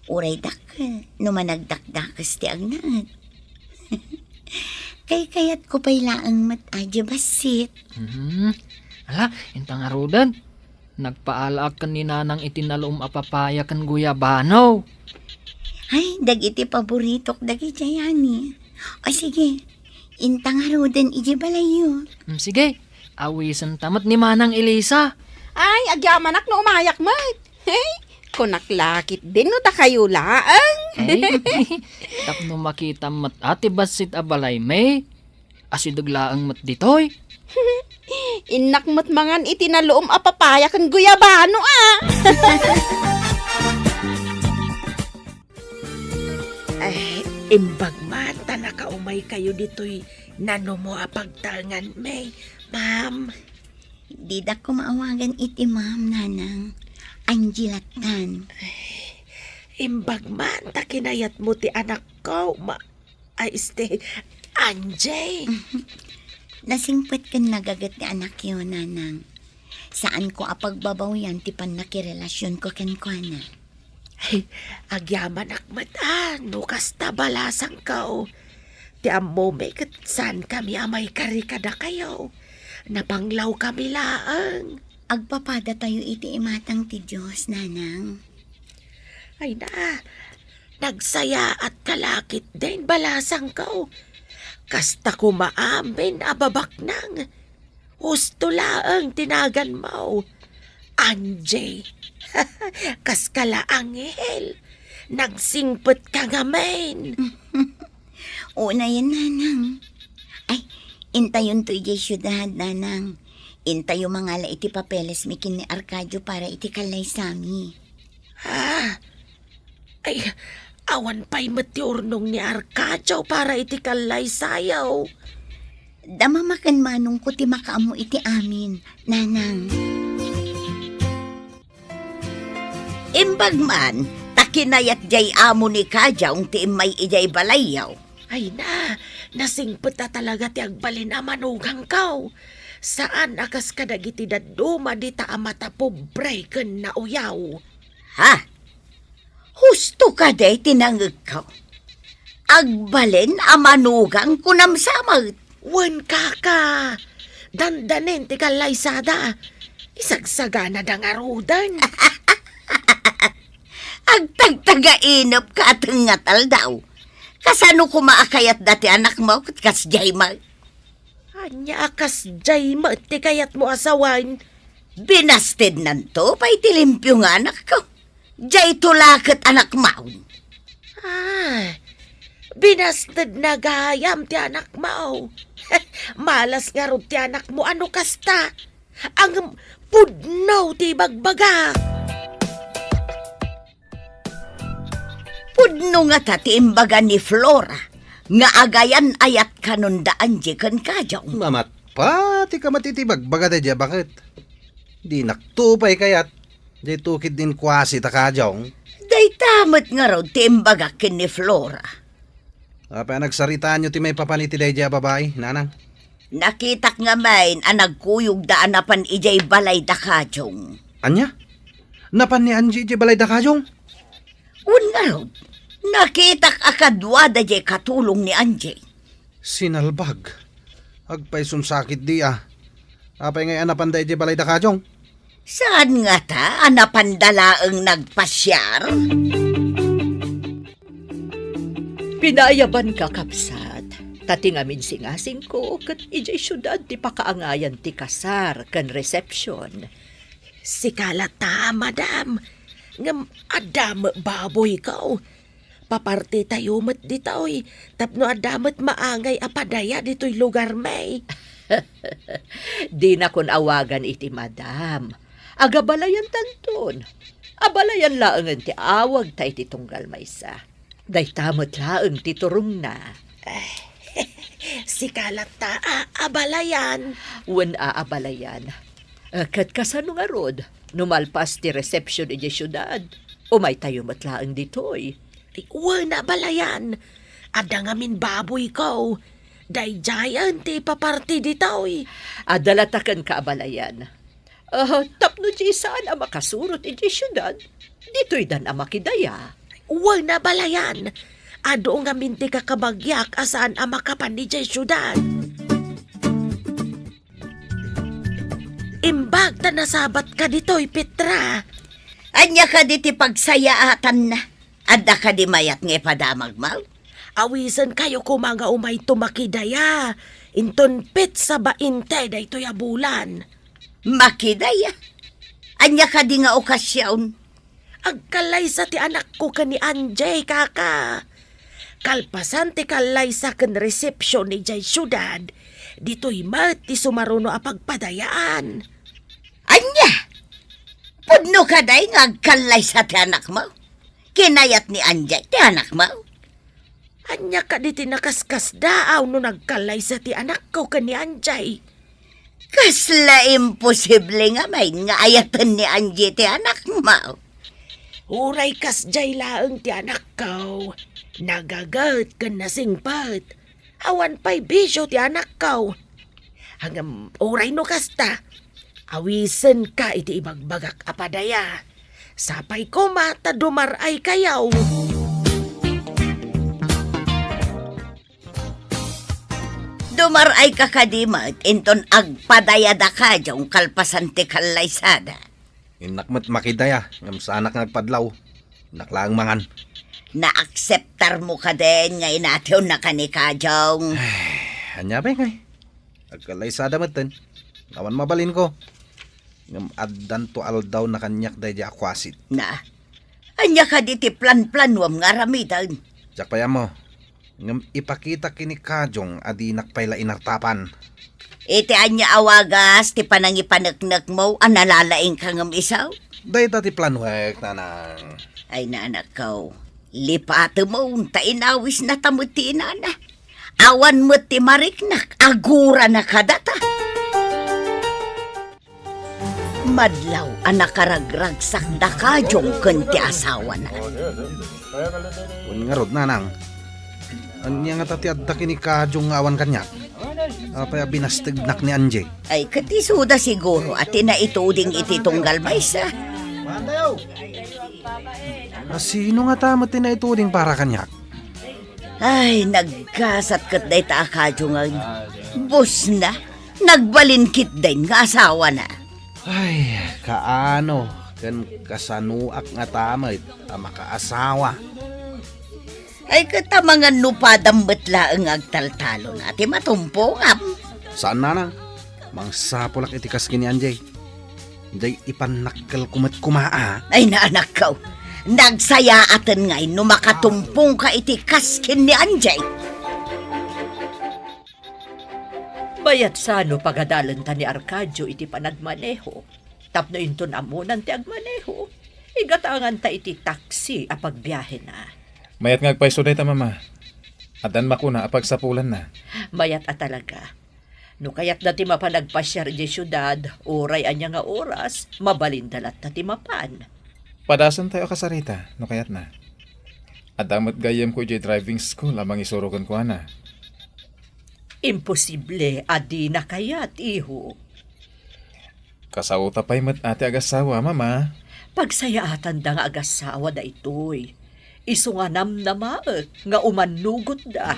Uray dakkel, no managdakdakes ti agnaed. Kaykayatko pay laeng met a diay bassit. Hmm. Ala, inta ngaruden. Nagpaalaak ken ni Nanang iti naluom a papaya ken guyabano. Ay, dagiti paboritok dagidiay, honey. O sige, inta ngaruden idiay balayyo. Mm, sige, awisenta met ni Manang Elisa. Ay, agyamanak no umayak met. Hey, kunak la ketdin no dakayo laeng. Ay, tapno makitam met a ti bassit a balaymi. Asideg laeng met ditoy. Innak met mangan iti naluom a papaya ken guyabano a. Ay, imbag man ta nakaumaykayo ditoy nanumo a pagtaenganmi, ma'am. Dida koma awagan iti ma'am, Nanang. Angie lattan. Ay, imbag man ta kinayatmo ti anakko, ma-, Ay, este, Angie! Nasingpet ken nagaget ti anakyo, Nanang. Saanko a pagbabawian ti pannakirelasionko kenkuana. Ay, agyamanak met a no kasta balasangko. Ti ammomi ket saankami a maikari kadakayo. Napanglawkami laeng. Agpapadatayo iti imatang ti Dios, Nanang. Ay na, nagsayaatka la ketdin balasangko. Kasta koma amin a babaknang. Husto laeng ti naganmo. Angie. Kaskala, Angel. Nagsingpet ka ngamin. Unayen, Nanang. Ay, intayonto idiay siudad, Nanang. Intayo mangala iti papeles mi ken ni Arcadio para iti kallaysami. Ah, ay, awan pay met ti urnong ni Arcadio para iti kallaysayo. Damamaken manongko ti makaammo iti amin, Nanang. Imbag man, ta kinayat jay amo ni Kajong ti immay idiay balayyo. Ay na, nasingpet a talaga ti agbalin a manugangko. Saan a kas kadagiti dadduma dita a matapobre ken nauyaw. Ha? Husto kadi ti nangegko? Agbalin a manugang kunam sa met. Wen, kaka. Dandanen ti kallaysada. Isagsaganada ngaruden. Agtagtagainep ka a tengngataldaw. Kasano koma a kayatda ti anakmo ket kasdiay met? Ania a kasdiay met ti kayatmo a sawen? Binastednanto pay ti limpio nga anakko. Daytoy la ket anakmaon. Ah, binastedna gayam ti anakmo. Malas ngarud ti anakmo a no kasta. Ngem pudno ti ibagbaga. Pudno ngata ti imbaga ni Flora nga agayan-ayat kanon da Angie ken Kajong. Mamatpat ti kamat iti bagbaga daydiay a baket. Dinakto pay kayat, daytoy ketdin kuasi ta Kajong. Dayta met ngarud ti imbagak ken ni Flora. Apay a nagsaritaanyo ti maipapan iti daydiay a babai, Nanang? Nakitak ngamin a nagkuyogda a napan idiay balay da Kajong. Ania? Napan ni Angie idiay balay da Kajong? Wen ngarud, nakitak a kaduada diay katulong ni Angie. Sinalbag. Agpaisumsakit di a. Apay ngay a napanda idiay balay da Kajong? Saan ngata a napanda laeng nagpasiar? Pinaayabanka, kabsat, ta ti ngamin singasingko ket idiay siudad ti pakaangayan ti kasar ken resepsion. Sika latta, madam, ngem adda met baboyko. Papartitayo met ditoy tapno adda met maangay a padaya ditoy lugarmi. Dinakon awagan iti madam. Agabalayantanton. Abalayan laengen ti awagta iti tunggal maysa. Dayta met laeng ti turongna. Sika latta a abalayan. Wen a abalayan. Eh, ket kasano ngarud, no malpas ti resepsion idiay siudad? Umaytayo met laeng ditoy. Ay, wen a abalayan. Adda ngamin baboyko. Daydiayen ti ipaparti ditoy. Adda latta kenka abalayan. Ah, tapno di saan a makasurot idiay siudad, ditoydan a makidaya. Wen a abalayan. Adu ngamin ti kakabagiak a saan a makapan idiay siudad. Imbag ta nasabatka ditoy, Petra. Ania kadi ti pagsayaatanna? Adda kadi mayat nga ipadamagmo? Awisenkayo koma nga umayto makidaya. Inton petsa bainte daytoy a bulan. Makidaya? Ania kadi nga okasion? Agkallaysa ti anakko ken ni Angie, kaka. Kalpasan ti kallaysa ken resepsion idiay siudad, ditoy met ti sumaruno a pagpadayaan. Ania? Pudno kadi nga agkallaysa ti anakmo? Kinayat ni Angie ti anakmo? Ania kadi ti nakaskasdaaw no nagkallaysa ti anakko ken ni Angie? Kasla imposible ngamin nga ayaten ni Angie ti anakmo. Uray kasdiay laeng ti anakko, nagaget ken nasingpet. Awan pay bisio ti anakko. Ngem uray no kasta, awisenka iti ibagbagak a padaya. Sapay koma ta dumar-aykayo. Dumar-ayka kadi met inton agpadayada kadin kalpasan ti kallaysada. Innak met makidaya, ngem saanak nga agpadlaw. Innak laeng mangan. Naakseptarmo kadin nga inatiwna ka ni Kajong? Ay, ania pay ngay? Agkallaysada metten. Awan mabalinko. Ngem addanto aldawna kaniak daydi a kuasit. Na, ania kadi ti planplanuam nga aramiden? Diak pay ammo. Ngem ipakitak ken ni Kajong a dinak pay la inartapan. Iti ania a wagas ti panangipaneknekmo a nalalaingka ngem isu? Dayta ti planuek, nanang. Ay, nanakko, lipatemon ta inawisnata met ti inana. Awan met ti mariknak, agurana kadata. Madlaw a nakaragragsakda Kajong ken ti asawana. Wen ngarud, nanang. Ania ngata ti adda ken ni Kajong nga awan kaniak? Apay a binastegnak ni Angie? Ay, ket isuda siguro a ti naituding iti tunggal maysa. A sino ngata met ti naituding para kaniak? Ay, naggasat ket dayta a Kajong nga busna. Nagbalin ketdin nga asawana. Ay, kaano ken kasanoak ngata met a makaasawa? Ay, ket amangan no padam met laeng nga agtaltalon a ti matumpongam. Saan, nanang. Mangsapulak iti kas ken ni Angie. Jay ipannakkelko met koma a. Ay, nanakko. Nagsayaaten ngay no makatumpongka iti kas ken ni Angie. Mayat sano pagadalenta ni Arcadio iti panagmaneho. Tapno inton ammonan ti agmaneho, igatanganta iti taksi a pagbiahena. Mayat nga agpayso dayta, Mama. Addan makuna a pagsapulanna. Mayat a talaga. No kayatda ti mapan agpasiar idiay siudad, uray ania nga oras, mabalinda latta ti mapan. Padasentayo a kasarita, no kayatna. Adda met gayyemko idiay driving school a mangisuro kenkuana. Imposible a dina kayat, iho. Kasaota pay met a ti agasawa, Mama. Pagsayaatanda nga agasawa daytoy. Isu nga namnamaek nga umannugotda.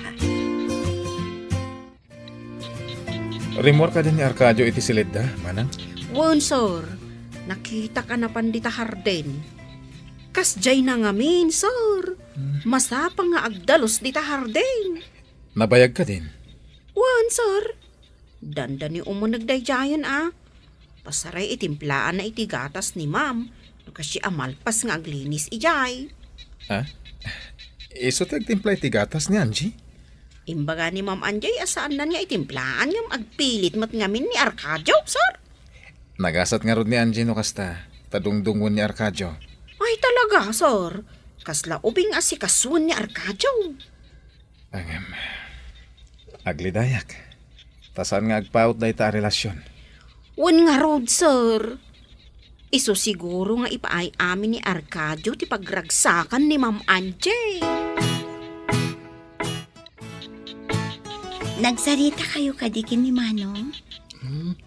Rimmuar kadi ni Arcadio iti silidda, manang? Wen, sir. Nakitak a napan dita hardin. Kasdiayna ngamin, sir. Hmm. Masapa nga agdalus dita hardin. Nabayag kadin? Wen, sir. Dandani umuneg daydiayen a. Pasaray itimplaanna iti gatas ni Ma'am no kasdiay a malpas nga aglinis idiay. Ha? Isu ti agtimpla iti gatas ni Angie? Imbaga ni Ma'am Angie a saannan nga itimplaan ngem agpilit met ngamin ni Arcadio, sir. Nagasat ngarud ni Angie no kasta, ta dungdungon ni Arcadio. Ay, talaga, sir. Kasla ubing a sikasuen ni Arcadio. Ngem, aglidayak. Ta saan nga agpaut dayta a relasyon. Wen ngarud, sir. Isu siguro nga ipaay amin ni Arcadio ti pagragsakan ni Ma'am Angie. Nagsaritakayo kadi ken ni Manong? Hmm,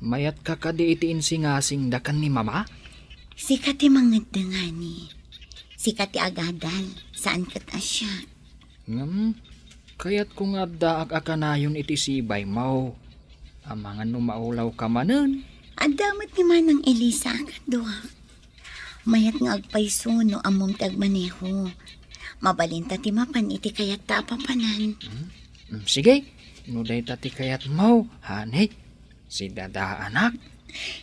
mayatka kadi iti insingasingda ken ni Mama? Sika ti mangeddeng, honey. Sika ti agadal, saan ket a siak. Ngem, kayatko nga addaak a kanayon iti sibaymo. Amangan no maulawka manen. Adda met ni Manang Elisa a kaduak. Mayat nga agpayso no ammom ti agmaneho. Mabalinta ti mapan iti kayatta a papanan. Hmm? Hmm, sige, no dayta ti kayatmo, honey. Si Dada, anak.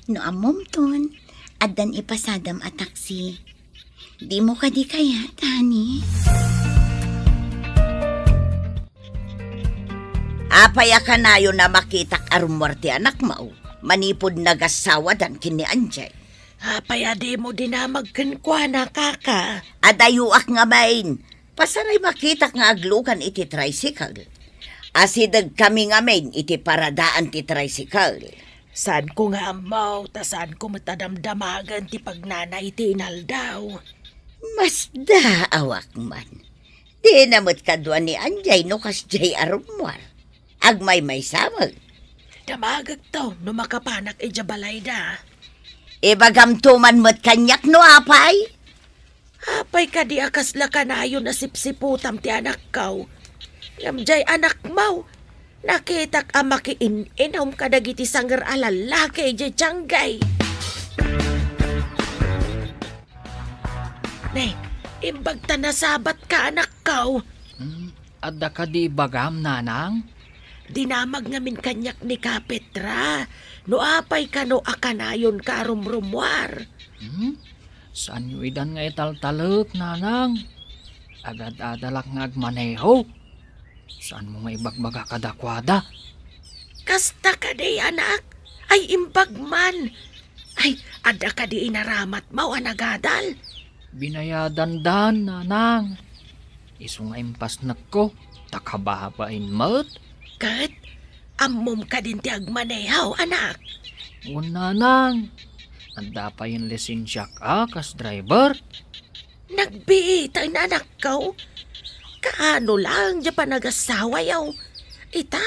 No ammomton, addan ipasadam a taksi. Dimo kadi kayat, honey? Apay a kanayon a makitak a rummuar ti anakmo manipud nagassawadan ken ni Angie? Apay a dimo dinamag kenkuana, kaka? Adayoak ngamin. Pasaray makitak nga aglugan iti tricycle. Asidegkami ngamin iti paradaan ti tricycle. Saanko nga ammo, ta saanko met a damdamagen ti pagnana iti inaldaw. Masdaawak man. Dina met kadua ni Angie no kasdiay a rummuar. Agmaymaysa met. Damagekto no makapanak idiay balayda. Ibagamto man met kaniak no apay? Apay kadi a kasla kanayon a sipsiputam ti anakko? Ngem diay anakmo, nakitak a makiin-inom kadagiti sanger a lallaki idiay tianggay. Ne, imbag ta nasabatka, anakko. Hmm, adda kadi ibagam, nanang? Dinamag ngamin kaniak ni Kapetra. No apay kano a kanayonka a rumrumuar? Hmm? Saanyo idan nga italtalek, nanang? Agad-adalak nga agmaneho. Saanmo nga ibagbaga kadakuada? Kasta kadi, anak? Ay, imbag man. Ay, adda kadi inaramatmo a nagadal? Binayadandan, nanang. Isu nga impasnekko, ta kababain met. Ket, ammom kadin ti agmaneho, anak? Wen, nanang. Adda payen lisensiak a kas driver. Nagbiit, ay, nanakko. Kaano lang diay panagasawayo? Ita,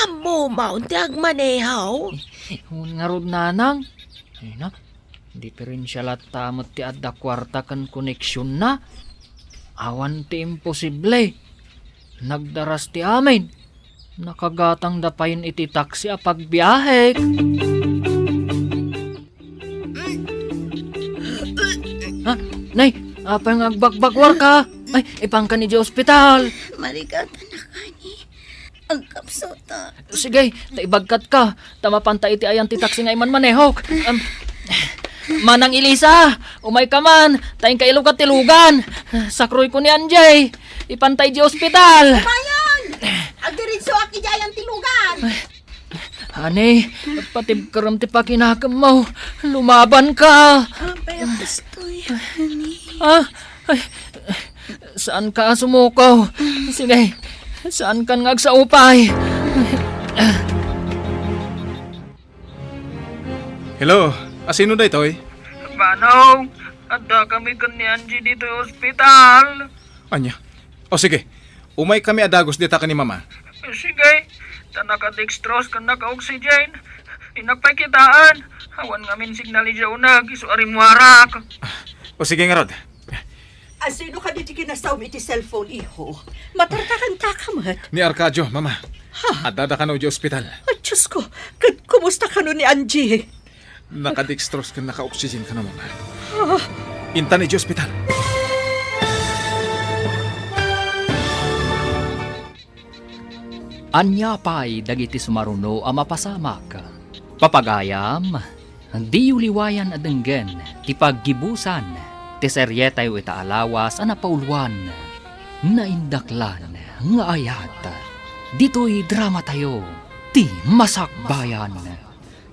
ammom ti agmaneho? Wen ngarud, nanang. Ay na, diferensia latta met ti adda kuarta ken koneksionna. Awan ti imposible. Nagdaras ti amin. Nakagatangda payen iti taksi a pagbiahek. Ha? Nay, apay nga agbakbakwarka? Ay, ipanka idiay ospital. Marigatan a kani. Agkapsuta. Sige, ta ibagkatka. Ta mapanta iti ayan ti taksi nga imanmanehok. Em, Manang Elisa, umayka man. Ta inka ilugat ti lugan. Sakroyko ni Angie. Ipanta idiay ospital. Umayon! Agdiritsuak idiay ayan ti lugan. Honey, patibkerem ti pakinakemmo. Lumabanka. Apay a kastoy, honey? Ah, ay, saanka a sumuko. Sige, saankan nga agsaupay. Hello, asino daytoy? Manong, adda kami ken ni Angie ditoy ospital. Ania? O sige, umay kami a dagus dita ken ni Mama. Sige, ta naka-dextrose ken naka-oxygen. Innak pay kitaen. Awan ngamin signal idiay uneg, isu a rimmuarak. O sige ngarud. Asino kadi ti kinasawmi iti cellphone, iho? Matartaranta ka met. Ni Arcadio, Mama. Ha? Addada kano idiay ospital. Ay, Diyos ko, ket kumusta kano ni Angie? Naka-dextrose ken naka-oxygen kano, Mama. Ah. Intan idiay ospital. Ania pay dagiti sumaruno a mapasamak? Papagayam, diyo liwayan a denggen ti paggibusan ti serietayo ita a lawas a napauluan, Naindaklan nga Ayat. Ditoy dramatayo, Ti Masakbayan.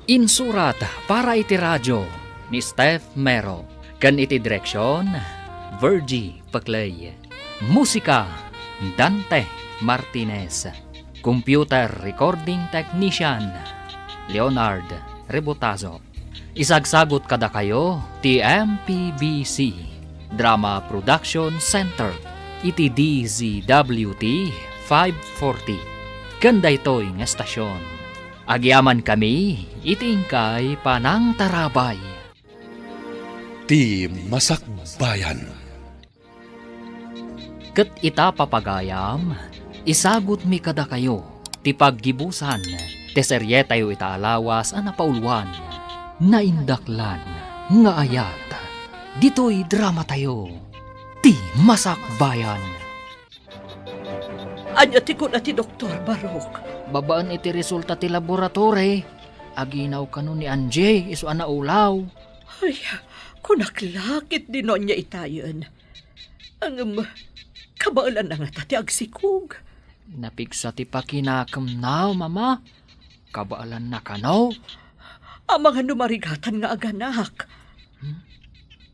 Insurat para iti radyo ni Steph Mero, ken iti direksion, Virgie Peclay. Musika, Dante Martinez. Computer recording technician, Leonard Rebotazo. Isagsagut kadakayo ti M P B C Drama Production Center iti D Z W T five forty. Ken daytoy nga estasion, agyamankami iti inkay panangtarabay. Ti Masakbayan. Ket ita, papagayam, isagutmi kadakayo ti paggibusan ti serietayo ita a lawas a napauluan, Naindaklan nga Ayat. Ditoy dramatayo, Ti Masakbayan. Ania ti kuna ti doktor, Barok? Babaen iti resulta ti laboratory, aginaw kano ni Angie isu a naulaw. Ay, kunak la ket di no ania itayen. Ngem, kabaelanna ngata ti agsikog? Napigsa ti pakinakemna, Mama. Kabaelanna kano? Amangan no marigatan nga aganak. Hmm?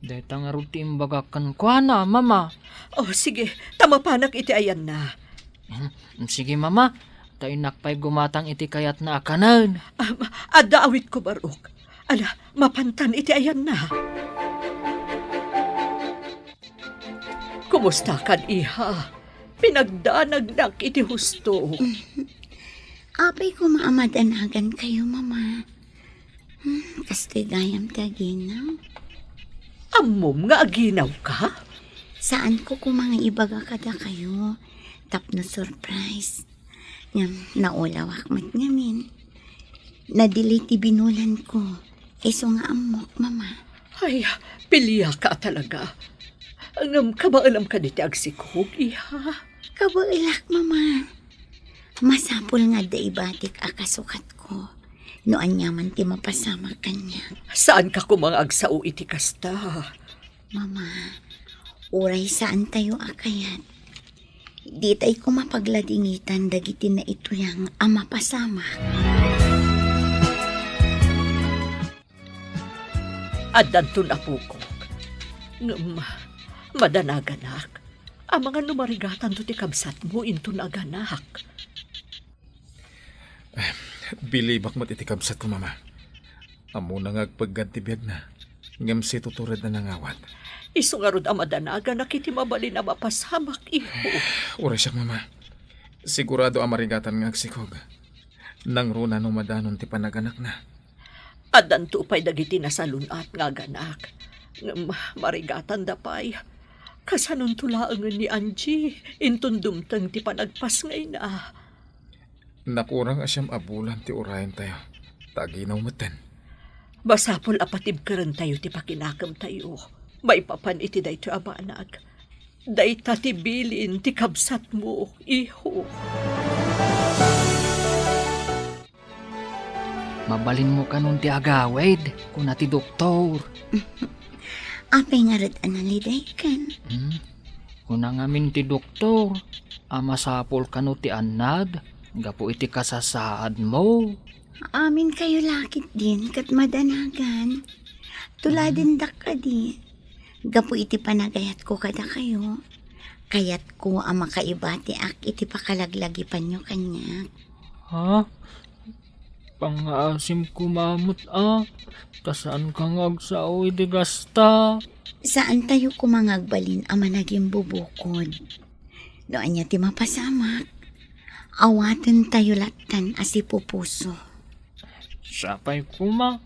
Dayta ngarud ti imbagak kenkuana, Mama. Oh, sige, ta mapanak iti ayanna. Hmm, sige, Mama. Ta innak pay gumatang iti kayatna a kanen. Am, adda awitko, Barok. Ala, mapantan iti ayanna. Kumustakan, iha? Pinagdanagnak iti husto. Apay koma a madanagankayo, Mama? Hmm, kastoy gayam ti aginaw. Ammom nga aginawka? Saanko koma nga ibaga kadakayo tapno surprise. Ngem naulawak met ngamin. Nadilit ti binulanko. Isu nga ammok, Mama. Ay, piliaka talaga. Ngem kabaelam kadi ti agsikog, iha? Kabaelak, Mama. Masapul nga adda ibatik a kasukatko no aniaman ti mapasamak kaniak. Saanka koma nga agsao iti kasta? Mama, uray saantayo a kayat, ditay koma pagladingitan dagiti naituyang a mapasamak. Addanton apokok. Ngem, madanaganak. Amangan no marigatanto ti kabsatmo inton aganak. Bilibak met iti kabsatko, Mama. Ammona nga agpeggad ti biagna, ngem situtured a nangawat. Isu ngarud a madanaganak iti mabalin a mapasamak, iho. Uray siak, Mama. Sigurado a marigatan nga agsikog. Nangruna no madanon ti panaganakna. Addanto pay dagiti nasalun-at nga aganak. Ngem marigatanda pay. Kasanonto laengen ni Angie inton dumteng ti panagpasngayna? Nakurang a siam a bulan ti urayentayo, ta aginaw metten. Masapul a patibkerentayo ti pakinakemtayo maipapan iti daytoy a banag. Dayta ti bilin ti kabsatmo, iho. Mabalinmo kanon ti agawid, kuna ti doktor. Apay ngarud a nalidaykan? Hmm? Kuna ngamin ti doktor a masapul kano ti annad gapu iti kasasaadmo. Aminkayo la ketdin ket madanagan. Tuladendak kadi. Gapu iti panagayatko kadakayo, kayatko a makaibatiak iti pakalaglagipanyo kaniak. Ha? Pangngaasim koma met a, ta saanka nga agsao iti kasta. Saantayo koma nga agbalin a managimbubukod. No ania ti mapasamak, awatentayo lattan a sipupuso. Sapay koma,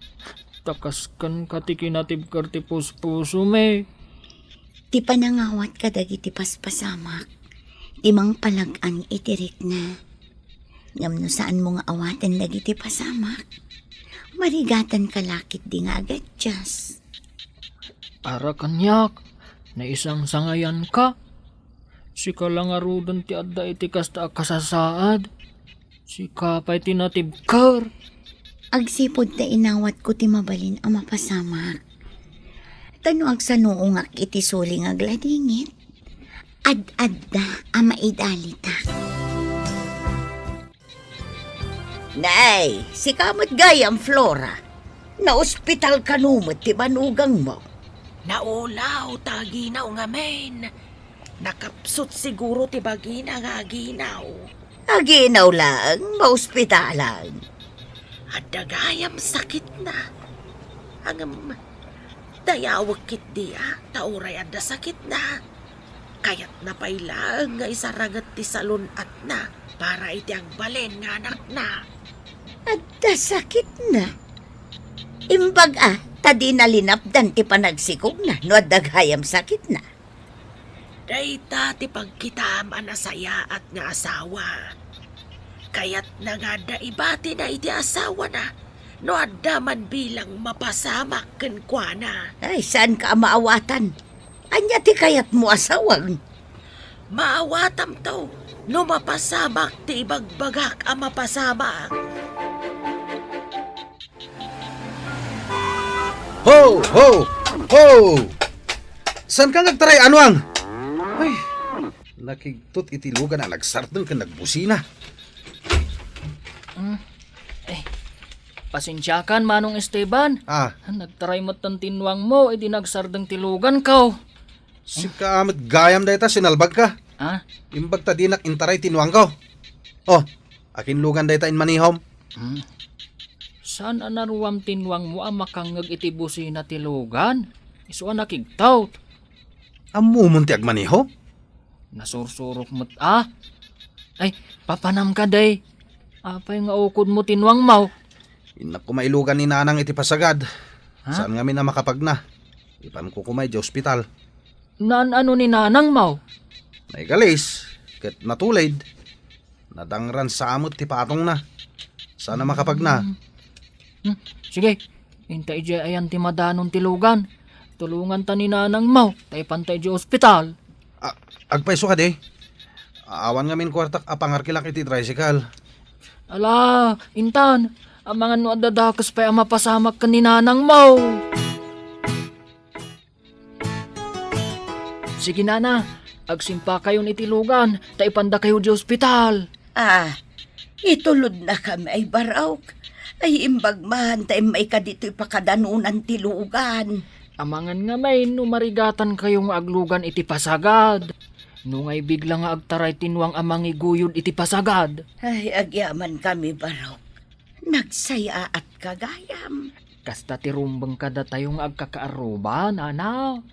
ta kaskenka ti kinatibker ti puspusomi. Ti panangawat kadagiti paspasamak, ti mangpalag-ang iti rikna. Ngem no saanmo nga awaten dagiti pasamak, marigatanka la ketdi nga agadias. Para kaniak, naisangsangayanka. Sika la ngaruden ti adda iti kasta a kasasaad. Sika pay ti natibker. Agsipud ta inawatko ti mabalin a mapasamak. Ta no agsanuongak iti suli nga agladingit, ad-adda a maidalitak. Nay, sika met gayam, Flora. Naospital kano met ti banugangmo? Naulaw ta aginaw ngamin. Nakapsut siguro ti bagina nga aginaw. Aginaw laeng, maospitalan. Adda gayam sakitna. Ngem, dayawek ketdi a, ta uray adda sakitna. Kayatna pay laeng nga isaraget ti salun-atna para iti agbalin nga anakna. Adda sakitna? Imbag a, ta dina linapdan ti panagsikogna no adda gayam sakitna. Dayta ti pagkitaam a nasayaat nga asawa. Kayatna nga adda ibatina iti asawana no adda man bilang mapasamak kenkuana. Ay, saanka a maawatan. Ania ti kayatmo a sawag? Maawatamto no mapasamak ti ibagbagak a mapasamak. Ho! Ho! Ho! Saanka nga agtaray, Anuang? Ay, nakigtot iti lugan a nagsardeng ken nagbusina. Mm. Eh, pasensiakan, Manong Esteban. Ah. Nagtaray met ti nuangmo idi nagsardeng ti luganko. Sika met gayam dayta, sinalbagka. Ah? Imbag ta dinak intaray ti nuangko. Oh, akin lugan dayta inmanihom? Hmm. Saan a naruam ti nuangmo a makangngeg iti busina ti lugan? Isu a nakigtot. Ammomon ti agmaniho? Nasursurok met a. Ay, papanamka, day. Apay nga ukodmo ti nuangmo? Innak koma ilugan ni Nanang iti pasagad. Ha? Saan ngamin a makapagna. Ipanko koma idiay ospital. Naan-ano ni Nanangmo? Naigalis, ket natulid. Nadangran sa met ti patongna. Saan a makapagna. Hmm. Hmm. Sige, inta idiay ayan ti madanon ti lugan. Tulonganta ni Nanangmo, ta ipanta idiay ospital. A-, agpayso kadi? Awan ngamin kuartak a pangarkilak iti tricycle. Ala, intan, amangan no adda dakes pay a mapasamak ken ni nanangmo. Sige, nana, agsimpakayon iti lugan, ta ipandakayo di ospital. Ah, itulodnakami ay barok. Ay, imbag man ta immayka ditoy pakadanunan ti lugan. Amangan ngamin no marigatankayo nga aglugan iti pasagad. No ngay bigla nga agtaray ti nuang a mangiguyod iti pasagad. Ay, agyamankami barok. Nagsayaatka gayam. Kasta ti rumbeng kadatayo nga agkakaarruba, nana.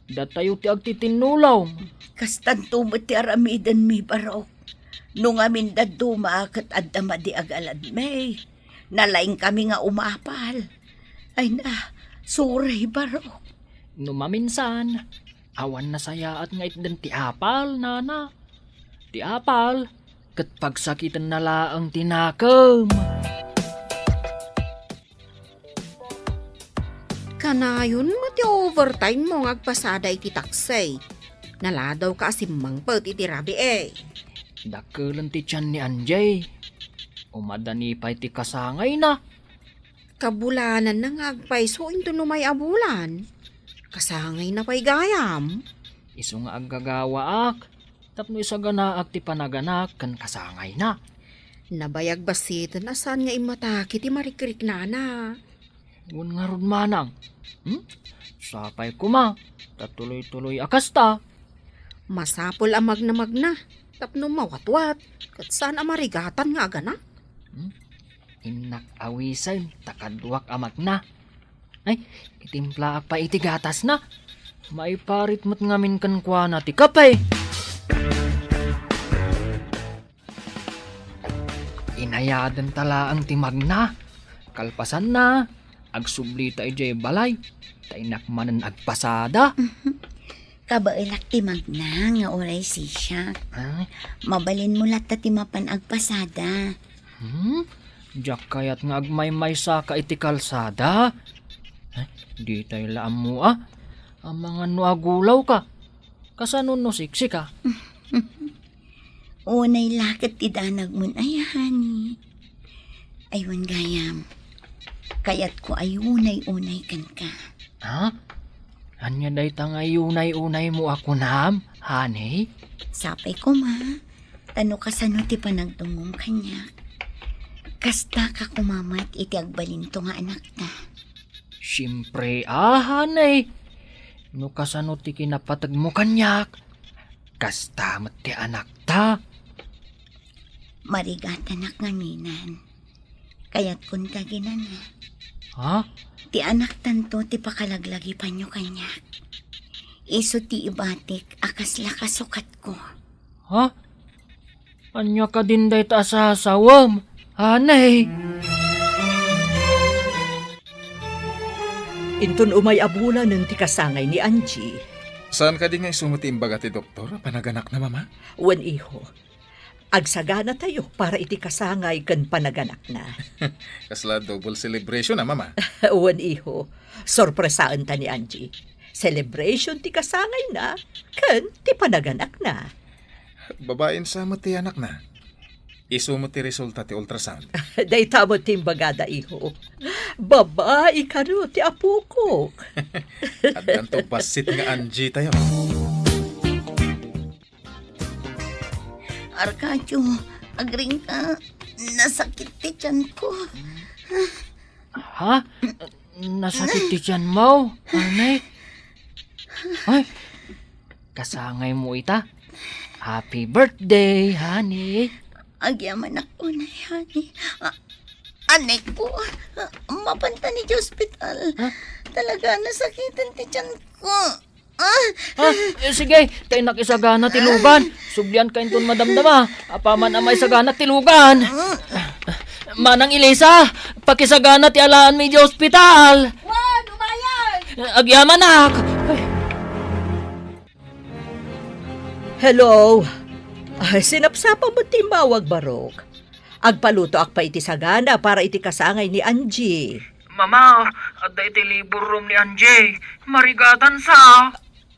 Datayo ti agtitinnulong. Kastanto met ti aramidenmi, barok. No ngamin dadduma ket adda madi a galadmi, nalaingkami nga umapal. Ay na, sorry, barok. No maminsan, awan nasayaat nga itden ti apal, nana. Ti apal, ket pagsakitenna laeng ti nakem. Kanayon met ti overtime mo nga agpasada iti taksi. Naladawka a simmangpet iti rabii. Dakkelen ti tian ni Anjay. Umadani pay ti kasangayna. Kabulananna nga agpayso inton umay a bulan. Kasangayna pay gayam. Isu nga aggagawaak tapno isaganaak ti panaganak ken kasangayna. Nabayag bassiten a saan nga immatake ti marikriknana. Wen ngarud manang. Hmm? Sapay koma ta tuloy-tuloy a kasta. Masapul a magnamagna tapno mawatwat ket saan a marigatan nga aganak. Hmm? Innak awisen ta kaduak a magna. Ay, itimplaak pay iti gatasna. Maiparit met ngamin kenkuana ti kape. Inayadenta laeng ti magna. Kalpasanna, agsublita idiay balay. Ta innak manen agpasada. Kabaelak ti magna nga uray sisiak. Ah? Mabalinmo latta ti mapan agpasada. Hmm? Diak kayat nga agmaymaysaka iti kalsada. Eh, ditay la ammo a. Amangan no agulawka. Kasano no siksika? Unay la ket ti danagmon aya, honey. Ay, wen gayam, kayatko a unay-unay kenka. Ha? Ania dayta nga unay-unaymo a kunam, honey? Sapay koma, ta no kasano ti panagdumngom kaniak, kastaka koma met iti agbalinto nga anakta. Siempre a, honey. No kasano ti kinapategmo kaniak, kasta met ti anakta. Marigatanak ngaminen. Kayatkon ta ginana. Ha? Ti anaktanto ti pakalaglagipanyo kaniak. Isu ti ibatik a kasla kasukatko. Ha? Ania kadin dayta a sasawem, honey? Inton umay a bulanen ti kasangay ni Angie. Saan kadi nga isu met ti imbaga ti doktor a panaganakna, Mama? Wen, iho. Agsaganatayo para iti kasangay ken panaganakna. Kasla double celebration a, Mama. Wen, iho. Sorpresaenta ni Angie. Celebration ti kasangayna ken ti panaganakna. Babaen sa met ti anakna. Isu met ti resulta ti ultrasound. Dayta met ti imbagada, iho. Babai kano ti apokok. Addanto bassit nga Angie tayo. Arcadio, agringka. Nasakit ti tiyanko. Ha? Nasakit ti tiyanmo, honey? Ay, kasangaymo ita. Happy birthday, honey. Agyamanak unay, honey. A-, anay ko, a-, mapanta ni ospital. Ha? Talaga, nasakitan ti tiyanko. Ah! Ah, eh, sige, ta innak isagana ti lugan. Sublianka inton madamdama. Apaman a maisaganak ti lugan. Manang Elisa, pakisagana ti alaanmi idiay ospital. Wan, umayan! Agyamanak. Hello. Ay, sinapsapa met ti immawag, Barok. Agpalutoak pay iti sagana para iti kasangay ni Angie. Mama, adda iti labor room ni Angie. Marigatan sa.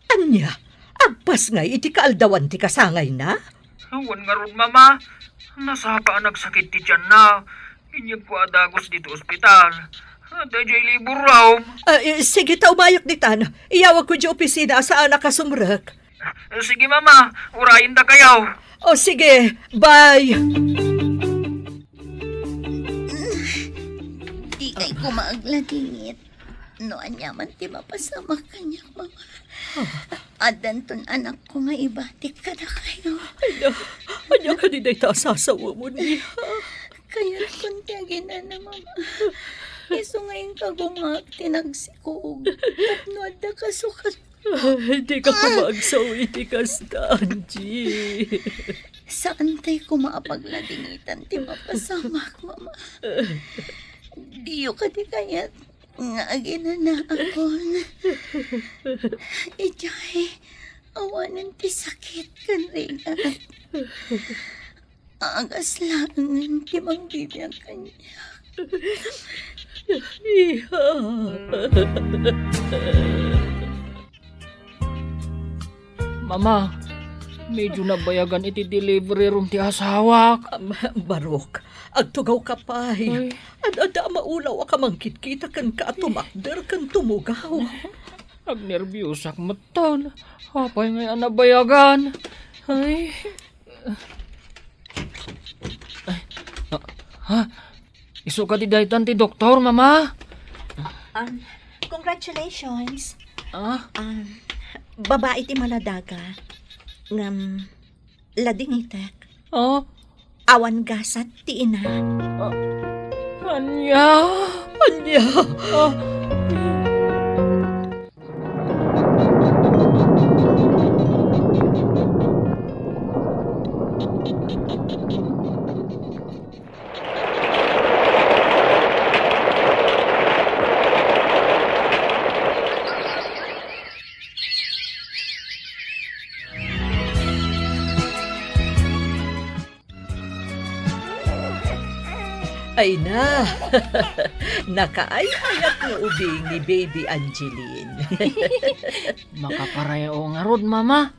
Ania? Agpasngay iti kaaldawan ti kasangayna? Awan ngarud, Mama. Nasapa a nagsakit ti tianna. Inyegko a dagus ditoy ospital. Adda idiay labor room. Ah, eh, sige ta, umayak ditan. Iyawagko idiay opisina a saanak a sumrek. Sige, Mama. Urayen dakayo. O, sige. Bye. Dikay koma agladingit. No aniaman ti mapasamak kaniak, Mama. Addanton anakko nga ibatik kadakayo. Ania, ania kadi dayta a sasawamon, iha? Kayatkon ti aginana, Mama. Isu nga inka gumaak ti nagsikog tapno adda kasukat. Ay, dika koma agsaw iti kasta, Angie. Saantay koma a pagladingitan ti mapasamak, Mama. Diyo kadi kayat nga aginanaakon? Idiay awanen ti sakit ken rigat. Agas laengen ti mangbibiag kaniak. Iha. Mama, medyo nabayagan iti delivery room ti asawak. Am, Barok, agtugawka pay. Ay. Ad-adda a maulaw a kamangkitkita kenka a tumakder ken tumugaw. Agnerbiosak metten. Apay ngay a nabayagan? Ay. Ay, ah, ha? Isu kadi daytan ti doktor, Mama? Um, congratulations. Ah? Um, babai ti maladaga. Ngem, ladingitek. Ah? Awan gasat ti ina. Ah, ania? Ania? Ah. Ay na, nakaay-ayat nga ubing ni Baby Angeline. Makapareho ngarud, Mama.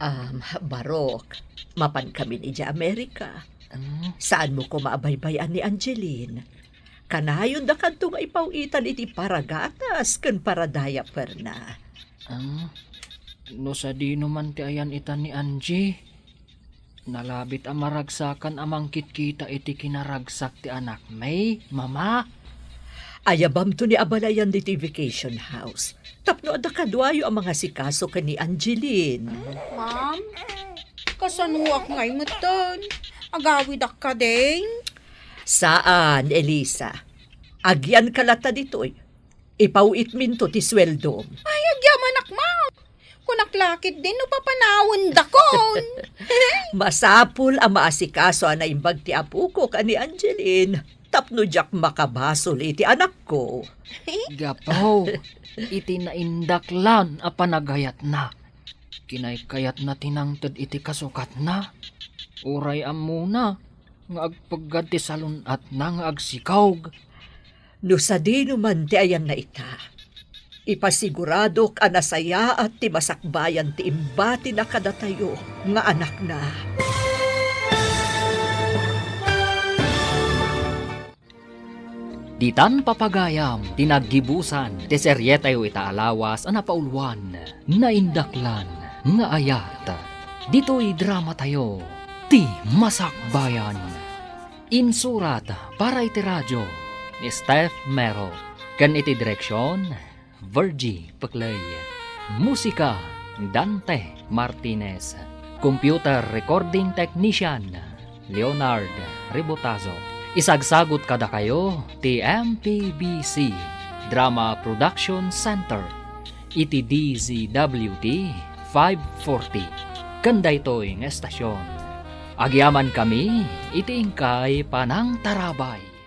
Um, Barok, mapan kami idiay Amerika. Mm. Saanmo koma a baybay-an ni Angeline? Kanayon dakadto nga ipaw-itan iti paragatas ken paradayaperna. Ah, no sadino man ti ayan-itan ni Angie, nalabit a maragsakan a mangkitkita iti kinaragsak ti anakmi, Mama. Ayabamto ni abalayan ditoy vacation house tapno adda kaduayo a mangasikaso ken ni Angeline. Ma'am, kasanoak ngay metten? Agawidak kadi? Saan, Elisa. Agyanka latta ditoy. Ipaw-itminto ti sueldom. Ay, agyamanak, ma'am. Kunak la ketdin no papanawendakon. Masapul a maasikaso a naimbag ti apok a ni Angeline tapno diak makabasol iti anakko. Gapu iti naindaklan a panagayatna, kinaykayatna ti nangted iti kasukatna. Uray ammona nga agpeggad ti salun-atna nga agsikog. No sadino man ti ayanna ita, ipasiguradok a nasayaat ti masakbayan ti imbatina kadatayo nga anakna. Ditan papagayam ti naggibusan ti serietayo ita a lawas a napauluan, Naindaklan nga Ayat. Ditoy dramatayo, Ti Masakbayan. Insurat para iti radio ni Steph Mero, ken iti direksion, Virgie Pecley. Musika, Dante Martinez. Computer recording technician, Leonard Ribotazo. Isagsagut kadakayo ti M P B C Drama Production Center iti D Z W T five forty. Ken daytoy nga estasion, agyamankami iti inkay panangtarabay.